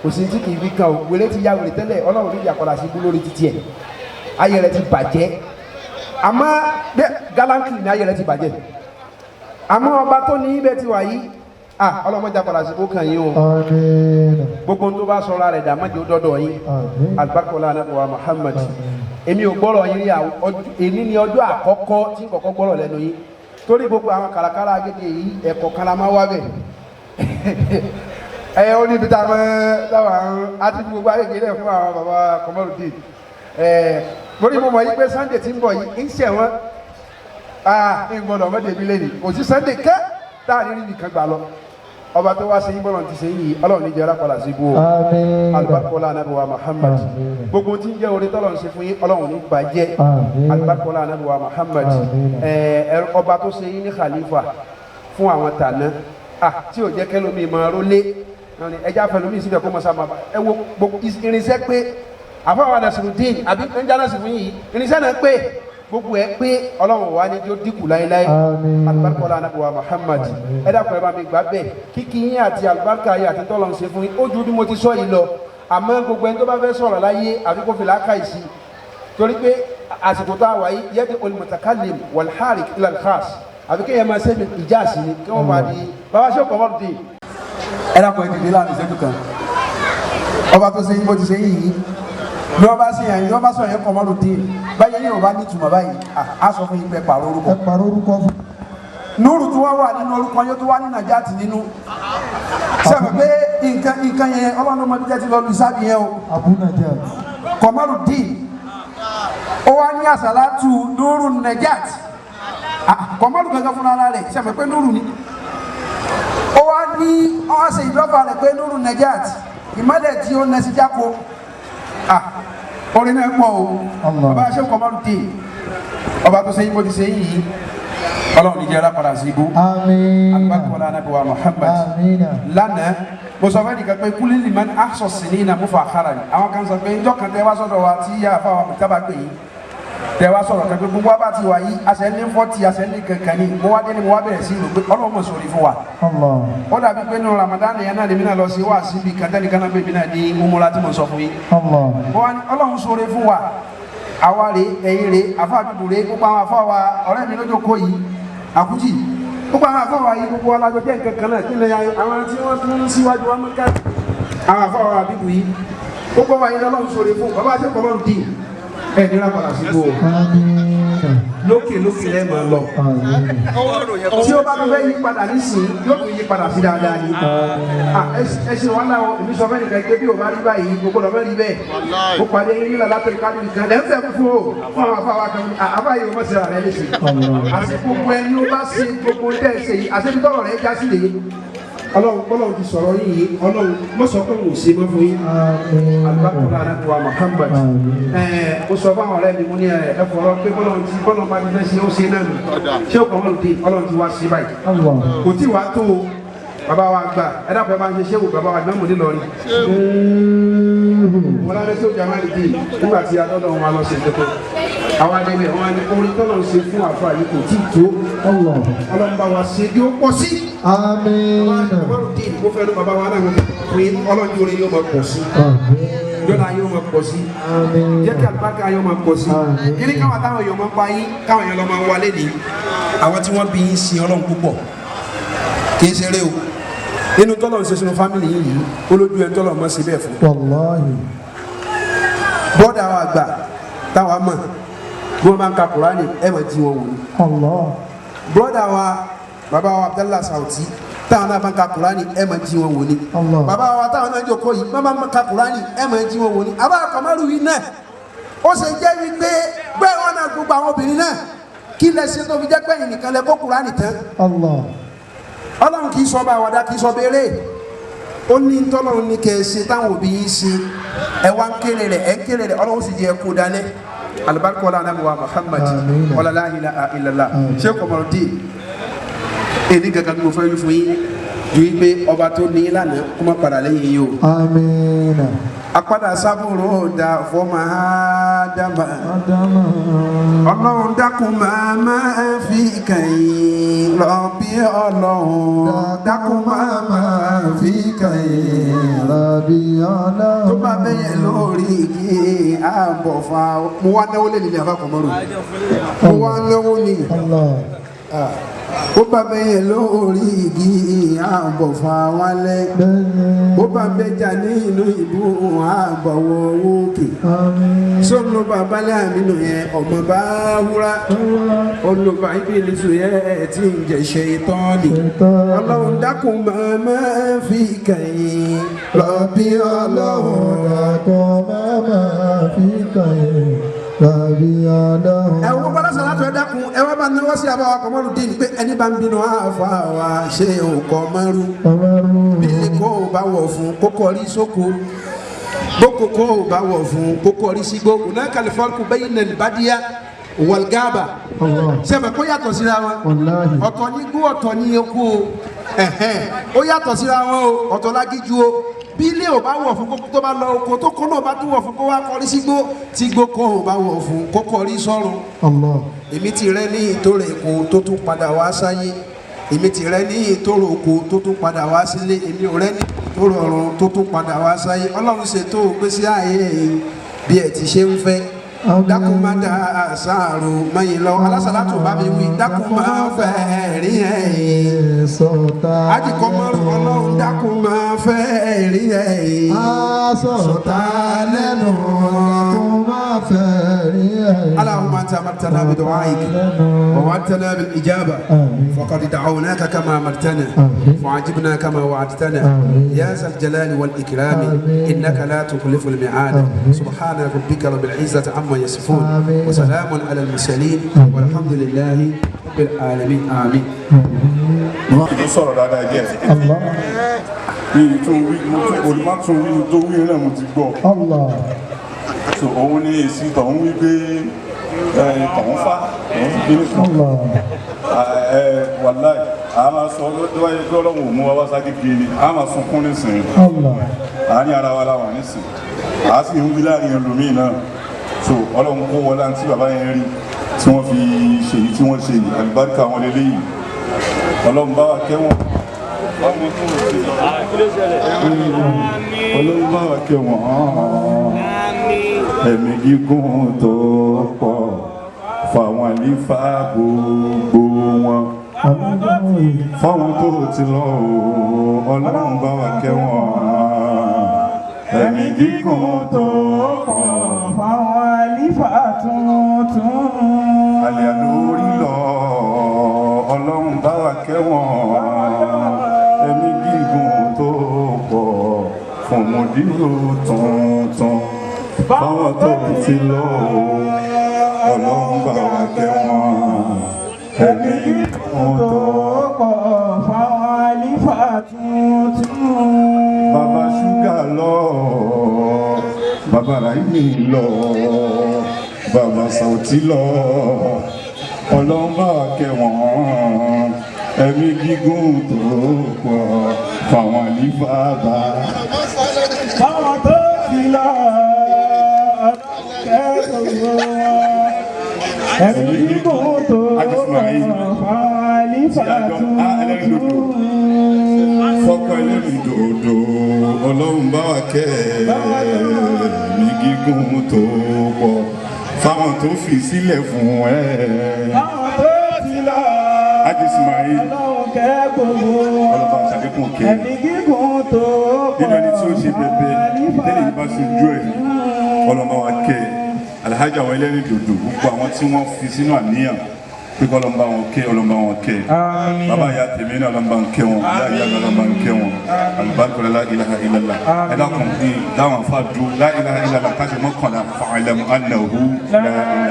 Speaker 7: kò sí tí kì í fi kan o. Wèrè ti ya wèrè tẹ́lẹ̀, Ọlọ́run ní àpadà sí ibú lórí títí ẹ̀, ayé rẹ̀ ti bàjẹ́. Àmọ́ bẹ́ẹ̀ gallantly ní ayé rẹ̀ ti bàjẹ́. Àmọ́ ọba tó ní ibẹ̀ ti wà yìí, ah, ọlọ́mọdé àpadà sí ibú kàn yín o.
Speaker 2: Àmín.
Speaker 7: Gbogbo tó bá sọ̀rọ̀ rẹ̀ dà, mọ́jọ́ dọ́dọ̀ yín.
Speaker 2: Àmín.
Speaker 7: Alibarikola anabi wa Muhammad. Èmi ò gbọ́rọ̀ yín rí àwọn èní ni ọjọ́ àkọ́kọ́ tí n kọ́kọ́ gbọ́rọ̀ lẹ́nu yín, torí gbogbo àwọn kàràkàrà agége yìí, ẹ̀kọ́ kan la máa wá bẹ̀. Ẹ ó níbi tá a mọ táwọn àti gbogbo ayége lẹ fún àwọn bàbá Kọmọlùdín. Ẹ lórí mo mọ̀ yí pé Sunday tí ń bọ̀ yìí ń ṣẹ̀ wọ́n. Ah, ń gbọ́dọ̀ ọmọdé mi lẹ́yìn. Kò sí Sunday kẹ́ tá a ní rí nìkan gbà lọ. Ọba tó wá sí yín bọ́lọ̀ ti ṣe yìí, Ọlọ́run ní jẹ́ra padà sí ibú o.
Speaker 2: Àmín.
Speaker 7: Alibarikola anabi wa Muhammad.
Speaker 2: Àmín.
Speaker 7: Gbogbo tí ń jẹ́ orí tọ́lọ̀ ń ṣe fún yín, Ọlọ́run ní bàjẹ́.
Speaker 2: Àmín.
Speaker 7: Alibarikola anabi wa Muhammad.
Speaker 2: Àmín.
Speaker 7: Ẹ ọba tó ṣe yín ní khalifa fún àwọn tàná. Ah, tí ò jẹ́ kẹ́lómi máa rólé. Ẹja fẹlómi síbẹ̀ kó mọ sábà. Ẹ wo gbogbo irinṣẹ́ pé àfọwọ́ Nasirudeen àbí ń jáná sí fún yìí, irinṣẹ́ náà pé gbogbo ẹ pé Ọlọ́run wa ni jó dínkù láéláé.
Speaker 2: Àmín.
Speaker 7: Alibarikola anabi wa Muhammad. Ẹ dákun ẹ bá mi gbà bẹ́ẹ̀ kíkí yín àti alibarika yín àti tọ́lọ̀ ń ṣe fún yín ó ju bí mo ti sọ yìí lọ. Àmọ́ gbogbo ẹni tó bá fẹ́ sọ̀rọ̀ láyé àfi kó fi làákà yìí sí, torí pé àsìkò tá a wà yìí yẹ́dí olùmọ̀tàkàlìm wàlhárì ilalkhas àfi kéèyàn máa ṣe ìjà sí ni kí wọ́n máa di bàbá ṣe kọ́mọ́ di. Ẹ dákun ẹ dìde láàrin ìṣẹ́jú kan. Ọba tó ṣe yín bó ti ṣe yín yìí bí wọ́n bá ṣe yàn yín wọ́n bá sọ yẹn kọ́mọ́ di báyẹn yóò bá nítumọ̀ báyìí á sọ fún yín pé pàrọ̀ orúkọ.
Speaker 2: Ẹ pàrọ̀ orúkọ fún.
Speaker 7: Núrù tí wọ́n wà nínú orúkọ yóò tó wá ní Nàìjíríà nínú. Sẹ́mi pé nǹkan yẹn Ọlọ́run ọmọdé jẹ́ ti lọ lu sábì yẹn o.
Speaker 2: Abu Najat.
Speaker 7: Kọmọlùdín ó wá ní àsàlátù núrù Najat. Kọmọlù gangan fúnra ara rẹ̀ sẹ́mi pé núrù ni. Ó wá ní wọ́n ṣe ìdọ́gba rẹ̀ pé núrù Najat ìmọ̀lẹ̀ tí ó nẹ́sí jáko. Orin náà pọ̀ o.
Speaker 2: Allah.
Speaker 7: Bàbá ṣe Kọmọlùdín ọba tó ṣe yín bó ti ṣe yín yìí Ọlọ́run ní jẹ́ alápàdà sí ibú.
Speaker 2: Àmín.
Speaker 7: Alibarikola anabi wa Muhammad.
Speaker 2: Àmín.
Speaker 7: Lánàá mo sọ fún ẹnìkan pé kúlí liman aṣọ sini na mufa àkàrà ni àwọn kan sọ pé njọ́ kan tẹ wá sọ́dọ̀ wa tí yà fáwọn mùtábà pè yín tẹ wá sọ̀rọ̀ kan pé gbogbo wa bá ti wà yìí aṣẹ ní fọ́tì aṣẹ ní kankan ni mo wá dé ni mo wá bẹ̀rẹ̀ sí rò pé Ọlọ́run mọ̀ sórí fún wa.
Speaker 2: Allah.
Speaker 7: Ó dàbí pé nínú Ramadan yẹn náà lèmi náà lọ sí wá síbi kàtẹ́nìkan náà bèbí náà ní umura tí mo sọ fún yín.
Speaker 2: Allah.
Speaker 7: Mo wá ní Ọlọ́run sóore fún wa àwa rè ẹ̀yin rè àfa àdúgbò rè gbogbo àwọn àfa wa ọ̀rẹ́ mi lójó kó yìí àkújì gbogbo àwọn àfa wa yìí gbogbo alájọ jẹ́ nǹkan kan náà kí ni àwọn tí wọ́n tún síwájú wa mú ká àwọn àfa wa àbíbù yìí gbogbo wa yìí lọ́lọ́run sóore fún bàbá àti ọkọ̀ lọ́run dì ẹ̀ nira padà sí ibò
Speaker 2: Àmín.
Speaker 7: lókè lókè lẹ́ẹ̀ máa lọ
Speaker 2: Àmín.
Speaker 7: tí ó bá tún fẹ́ yí padà nísìnyí yóò tún yí padà sí dáadáa ni. Ẹ ṣe wàhálà o èmi sọ fẹ́ nìkan pé bí o bá rí báyìí gbogbo lọ́mọ rí bẹ́ẹ̀ o pàdé yín nílò látọ̀rí káàdì nìkan lẹ́ ń fẹ́ fún o fún àwọn afáwa kan àbá yìí o mọ̀ sí ara rẹ léṣe. Àti gbogbo ẹni ó bá ṣe gbogbo tẹ́ ẹ ṣe yìí àti ibi tọ́rọ̀ rẹ já sí lè Ọlọ́run Ọlọ́run ti sọ̀rọ̀ yín yìí Ọlọ́run mọ̀ sọ pé òun ò ṣe mọ́ fún yín.
Speaker 2: Àmín.
Speaker 7: Alibarikola anabi wa Muhammad.
Speaker 2: Àmín.
Speaker 7: Ẹ o sọ fún àwọn ọ̀rẹ́ mi mo ní ẹ fọ̀rọ̀ pé bọ́lọ́run ti bọ́lọ́run bá ti fẹ́ ṣe ó ṣe náà nù. Ṣé o kàn wọ́n di Ọlọ́run ti wá sí báyìí?
Speaker 2: Allah.
Speaker 7: Kò tí wàá tó o bàbá wa gbà ẹ dàpọ̀ ẹ máa ń ṣe ṣéwù bàbá wa ìmáàmù nílọrin. Mo lálẹ́ sí òjò àmàlì dì nígbà tí adọ́dọ̀ wọn lọ ṣe tuntun. Àwọn adébẹ̀ wọn ni orin tọ́lọ̀ ń ṣe fún àfa yìí kò tí ì tó.
Speaker 2: Allah.
Speaker 7: Ọlọ́run bá wa ṣe bí ó pọ̀ sí.
Speaker 2: Àmín.
Speaker 7: Mo fẹ́ ló bàbá wa náà pé Ọlọ́run yóò rí yóò máa pọ̀ sí.
Speaker 2: Àmín.
Speaker 7: Yọ̀nà yóò máa pọ̀ sí.
Speaker 2: Àmín.
Speaker 7: Jẹ́ kí àlùbáríkà yóò máa pọ̀ sí.
Speaker 2: Àmín.
Speaker 7: Kí ni káwọn táwọn èèyàn máa ń pa yín káwọn èèyàn lọ máa ń wálé ní. Àwọn tí wọ́n bí yín sin Ọlọ́run púpọ̀. Kì í ṣeré o. Nínú tọ́lọ̀ ń ṣe sínú fámìlì yìí yìí, olójú ẹ tọ́lọ̀ mọ́ sí bẹ́ẹ̀ fún.
Speaker 2: Wallahi.
Speaker 7: Bọ́dà wa àgbà táwa mọ̀ bí wọ́n bá ń ka Kùránì ẹ̀ mọ̀ jí wọn wò ni.
Speaker 2: Allah.
Speaker 7: Bọ́dà wa bàbá wa Abdallah Sauti táwọn náà bá ń ka Kùránì ẹ̀ mọ̀ jí wọn wò ni.
Speaker 2: Allah.
Speaker 7: Bàbá wa táwọn náà jókòó yìí bá ń ka Kùránì ẹ̀ mọ̀ jí wọn wò ni. Àbá Kọ̀mọ́rù yìí náà ó ṣe jẹ́ wípé bẹ́ẹ̀ wọn náà gbogbo àwọn obìnrin náà kí lẹ ṣe tó fi jẹ́ pẹ́yìn nìkan lẹ kó Kùránì tán.
Speaker 2: Allah.
Speaker 7: Ọlọ́run kì í sọ bá àwàdà kì í sọ béèrè ó ní tọ́lọ́run ní kẹ́ ẹ ṣe táwọn òbí yín ṣe ẹ wá ń kéré rẹ̀ ẹ ń kéré rẹ̀ Ọlọ́run sì jẹ́ ẹ kó dalẹ̀. Alibarika wala anabi wa Muhammad
Speaker 2: Àmín.
Speaker 7: wala la ilaha illallah.
Speaker 2: Àmín.
Speaker 7: Ṣé Kọmọrùdín èyí kankan tí mo fẹ́ wí fún yín ju yín pé ọba tó ní lánàá kó má padà lẹ́yìn yín o.
Speaker 2: Àmín.
Speaker 7: Apádà sábúrò dà fọmọ ádámà.
Speaker 2: Ádámà.
Speaker 7: Ọlọ́run dákun máa máa fi kàyìn lọ bí Ọlọ́run dákun máa máa fi kàyìn.
Speaker 2: Rabi Ọlọ́run.
Speaker 7: Tó bá bẹ́yẹn lórí igi àbọ̀ fa. Mo wá náwó lé nílé àbákọ̀mọ́rò. Mo wá náwó ní.
Speaker 2: Allah.
Speaker 7: Ó bá bẹ́yẹn lórí igi àbọ̀ fa wálé.
Speaker 2: Bẹ́ẹ̀ni.
Speaker 7: Ó bá bẹ́jà ní inú ìbú àbọ̀wọ̀ òkè.
Speaker 2: Àmín.
Speaker 7: Sọ́nù bàbá láàmínú yẹn ọmọ bá wúrà. Olùbá ìbílísù yẹn ti ń jẹ ṣètánì. Ọlọ́run dákun máa fi kẹ̀yìn. Rọ̀bì ọlọ́run
Speaker 2: dákun máa fi kẹ̀yìn. Rọ̀bì ọlọ́run.
Speaker 7: Ẹ wo bọ́lá sọ̀rọ̀ àti ẹ dákun ẹ wá bá náwó sí àbáwá Kọmọrúdín pé ẹni bá ń bínú àáfà wa ṣé ò Kọmọrú. Bí kò bá wọ̀ fún kókó rí sóko. Boko ko bá wọ̀ fún kókó rí sígbó. Ọ̀nà kàlífọ́ọ̀kù bẹ́yìn nà bàdíyà wàlgáàbà. Sẹ́mi kó yàtọ̀ síra wọn. Ọ̀tọ̀ ní gbó ọ̀tọ̀ ní oko o. Ó yàtọ̀ síra wọn o. Ọ̀tọ̀ lágíjú o. Bí ilé ò bá wọ̀ fún kókó tó bá lọ oko tó kó náà bá tún wọ̀ fún kó wá kọrí sígbó tí gbó kó ò bá wọ̀ fún kó kọrí sọ́run. Èmi ti rẹ ní ìtòrè èkó tó tún padà wá sáyé. Èmi ti rẹ ní ìtòrò oko tó tún padà wá sílé. Èmi ò rẹ ní ìtòrò ọ̀run tó tún padà wá sáyé. Ọlọ́run ṣètò gbèsè ayé bí ẹ ti ṣe ń fẹ́. Dákun má da àṣàrò mọ́yìn lọ. Alásàlátù bá mi wí. Dákun má fẹ́ rí ẹ̀yìn. Àjìkọ́ mọ́rùn ọlọ́run dákun má fẹ́ rí ẹ̀yìn.
Speaker 2: Sọ̀tà lẹ́nu dákun má fẹ́ rí ẹ̀yìn.
Speaker 7: Allahumma anta amartana bi du'aik wa wa'adtana bil ijaba faqad da'awnaka kama amartana fa'ajibna kama wa'adtana ya zal jalali wal ikrami innaka la tukhlifu al mi'ad subhana rabbika rabbil izzati amma yasifun wa salamun ala al mursalin walhamdulillahi rabbil alamin amin.
Speaker 8: Ìlú sọ̀rọ̀ dáadáa jẹ́ mi tún wí mo tún olùmọ̀ tún wí tó wí náà mo ti gbọ́. So òun ní èsì tọ̀hún wí pé tọ̀hún fá tọ̀hún sì bínú kan. Wàláì a máa sọ lọ́wọ́ pé ọlọ́run ò mú wa wá ságége ni a máa sunkún nísìnyí. Àárín ara wa la wà nísìnyí. A sì ń wí láàrin ẹlòmíì náà. So ọlọ́run kó wọlé àǹtí bàbá yẹn rí tí wọ́n fi ṣèyí tí wọ́n ṣe yìí àlùbáríkà wọn lélẹ́yìí. Ọlọ́run bá wa kẹ́ wọn. Ọlọ́run bá wa kẹ́ wọn. Ẹ̀mí gígùn tó pọ̀ fáwọn àlífà gbogbo wọn. Fáwọn tó ti lọ o, ọlọ́run bá wa kẹ́ wọn. Ẹ̀mí gígùn tó pọ̀
Speaker 9: fáwọn àlífà tuntun.
Speaker 8: Àlẹ́ lórí lọ, ọlọ́run bá wa kẹ́ wọn. Ẹ̀mí gígùn tó pọ̀ fún mùdírù tuntun. Fáwọn tó ti lọ o, ọlọ́run bá wa kẹ́ wọn. Ẹ̀mí gígùn tó
Speaker 9: pọ̀ fáwọn àlífà tuntun.
Speaker 8: Bàbá ṣúgà lọ, bàbá Ráìmì lọ, bàbá Sàùtì lọ, ọlọ́run bá wa kẹ́ wọn. Ẹ̀mí gígùn tó pọ̀ fáwọn àlífà bá.
Speaker 9: Fáwọn tó ti lọ, ọlọ́run kẹ́ gbogbo wọn. Ẹ̀mí gígùn tó pọ̀ fáwọn àlífà tuntun.
Speaker 8: Fọ́kọ ẹlẹ́rìí dòdò, ọlọ́run bá wa kẹ́ ẹ̀mí gígùn tó pọ̀ fáwọn tó fi sílẹ̀ fún ẹ.
Speaker 9: Fáwọn tó ti lọ,
Speaker 8: Ajísímáyé
Speaker 9: ọlọ́run kẹ́ gbogbo wọn.
Speaker 8: ọlọ́ba ṣàlékún kẹ́.
Speaker 9: Ẹ̀mí gígùn tó pọ̀
Speaker 8: Nínú ẹni tí ó ṣe bẹ̀bẹ̀ tẹ́lẹ̀ yìí bá ṣojú ẹ̀ ọlọ́ba wa kẹ́ Alhaji àwọn ẹlẹ́rìí dòdò gbogbo àwọn tí wọ́n fi sínú àníyàn pé kọ́ ọlọ́ba wọn kẹ́ ọlọ́ba wọn kẹ́. Bàbá ìyá tèmi náà ọlọ́ba ń kẹ́ wọn, ìyá ìyá mi ọlọ́ba ń kẹ́ wọn. Alùbáríkọ la ilaha illallah. Ẹ dákun ní dáwọn afa dùn la ilaha illallah káṣí mọ́kànlá fa'lam annahu la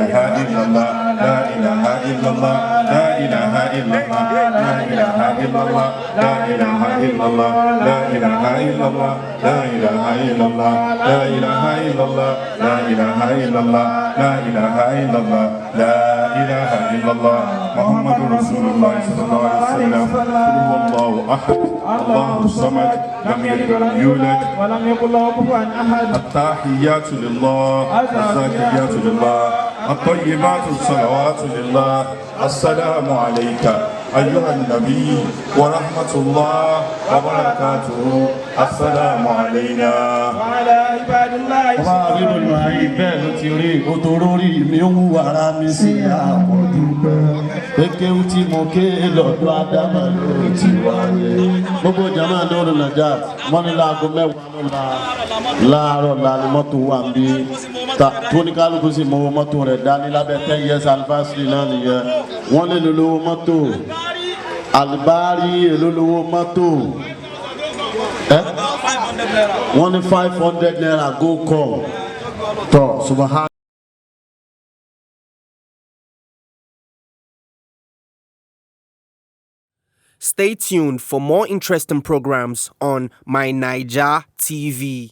Speaker 8: ilaha illallah la ilaha illallah la ilaha illallah la ilaha illallah la ilaha illallah la ilaha illallah la ilaha illallah la ilaha illallah la ilaha illallah la ilaha illallah la ilaha illallah Muhammadu Rasulullah sallallahu alaihi wasallam. Qul huwallahu ahad Allahu samad lam yalid wa lam yulad
Speaker 9: wa lam yakul lahu kufuwan ahad.
Speaker 8: التحيات لله الزاكيات لله الطيبات الصلوات لله السلام عليك أيها النبي ورحمة الله وبركاته. Assalamu alayna.
Speaker 9: وعلى عباد الله.
Speaker 1: Ọba àbíbọ̀lù ayé bẹ́ẹ̀ ló ti rí òtòrórí mi ń wú ara mi sí àpọ̀dúpẹ́. Pékéwú tí mo ké lọ́dọ̀ Ádámà ló ti wáyé. Gbogbo jama lóru nàjà wọ́n ní láago 10 lọ́la láàárọ̀ la ni mọ́tò wà ń bí. Tóníkálukú sì mọ mọ́tò rẹ̀ dání lábẹ́ 10 years anniversary náà nìyẹn. Wọ́n lè lò lówó mọ́tò. Àlùbárí èlò lówó mọ́tò. Ẹ́ wọ́n ní ₦500 go come tọ́ subahan.
Speaker 10: Stay tuned for more interesting programs on My Niger TV.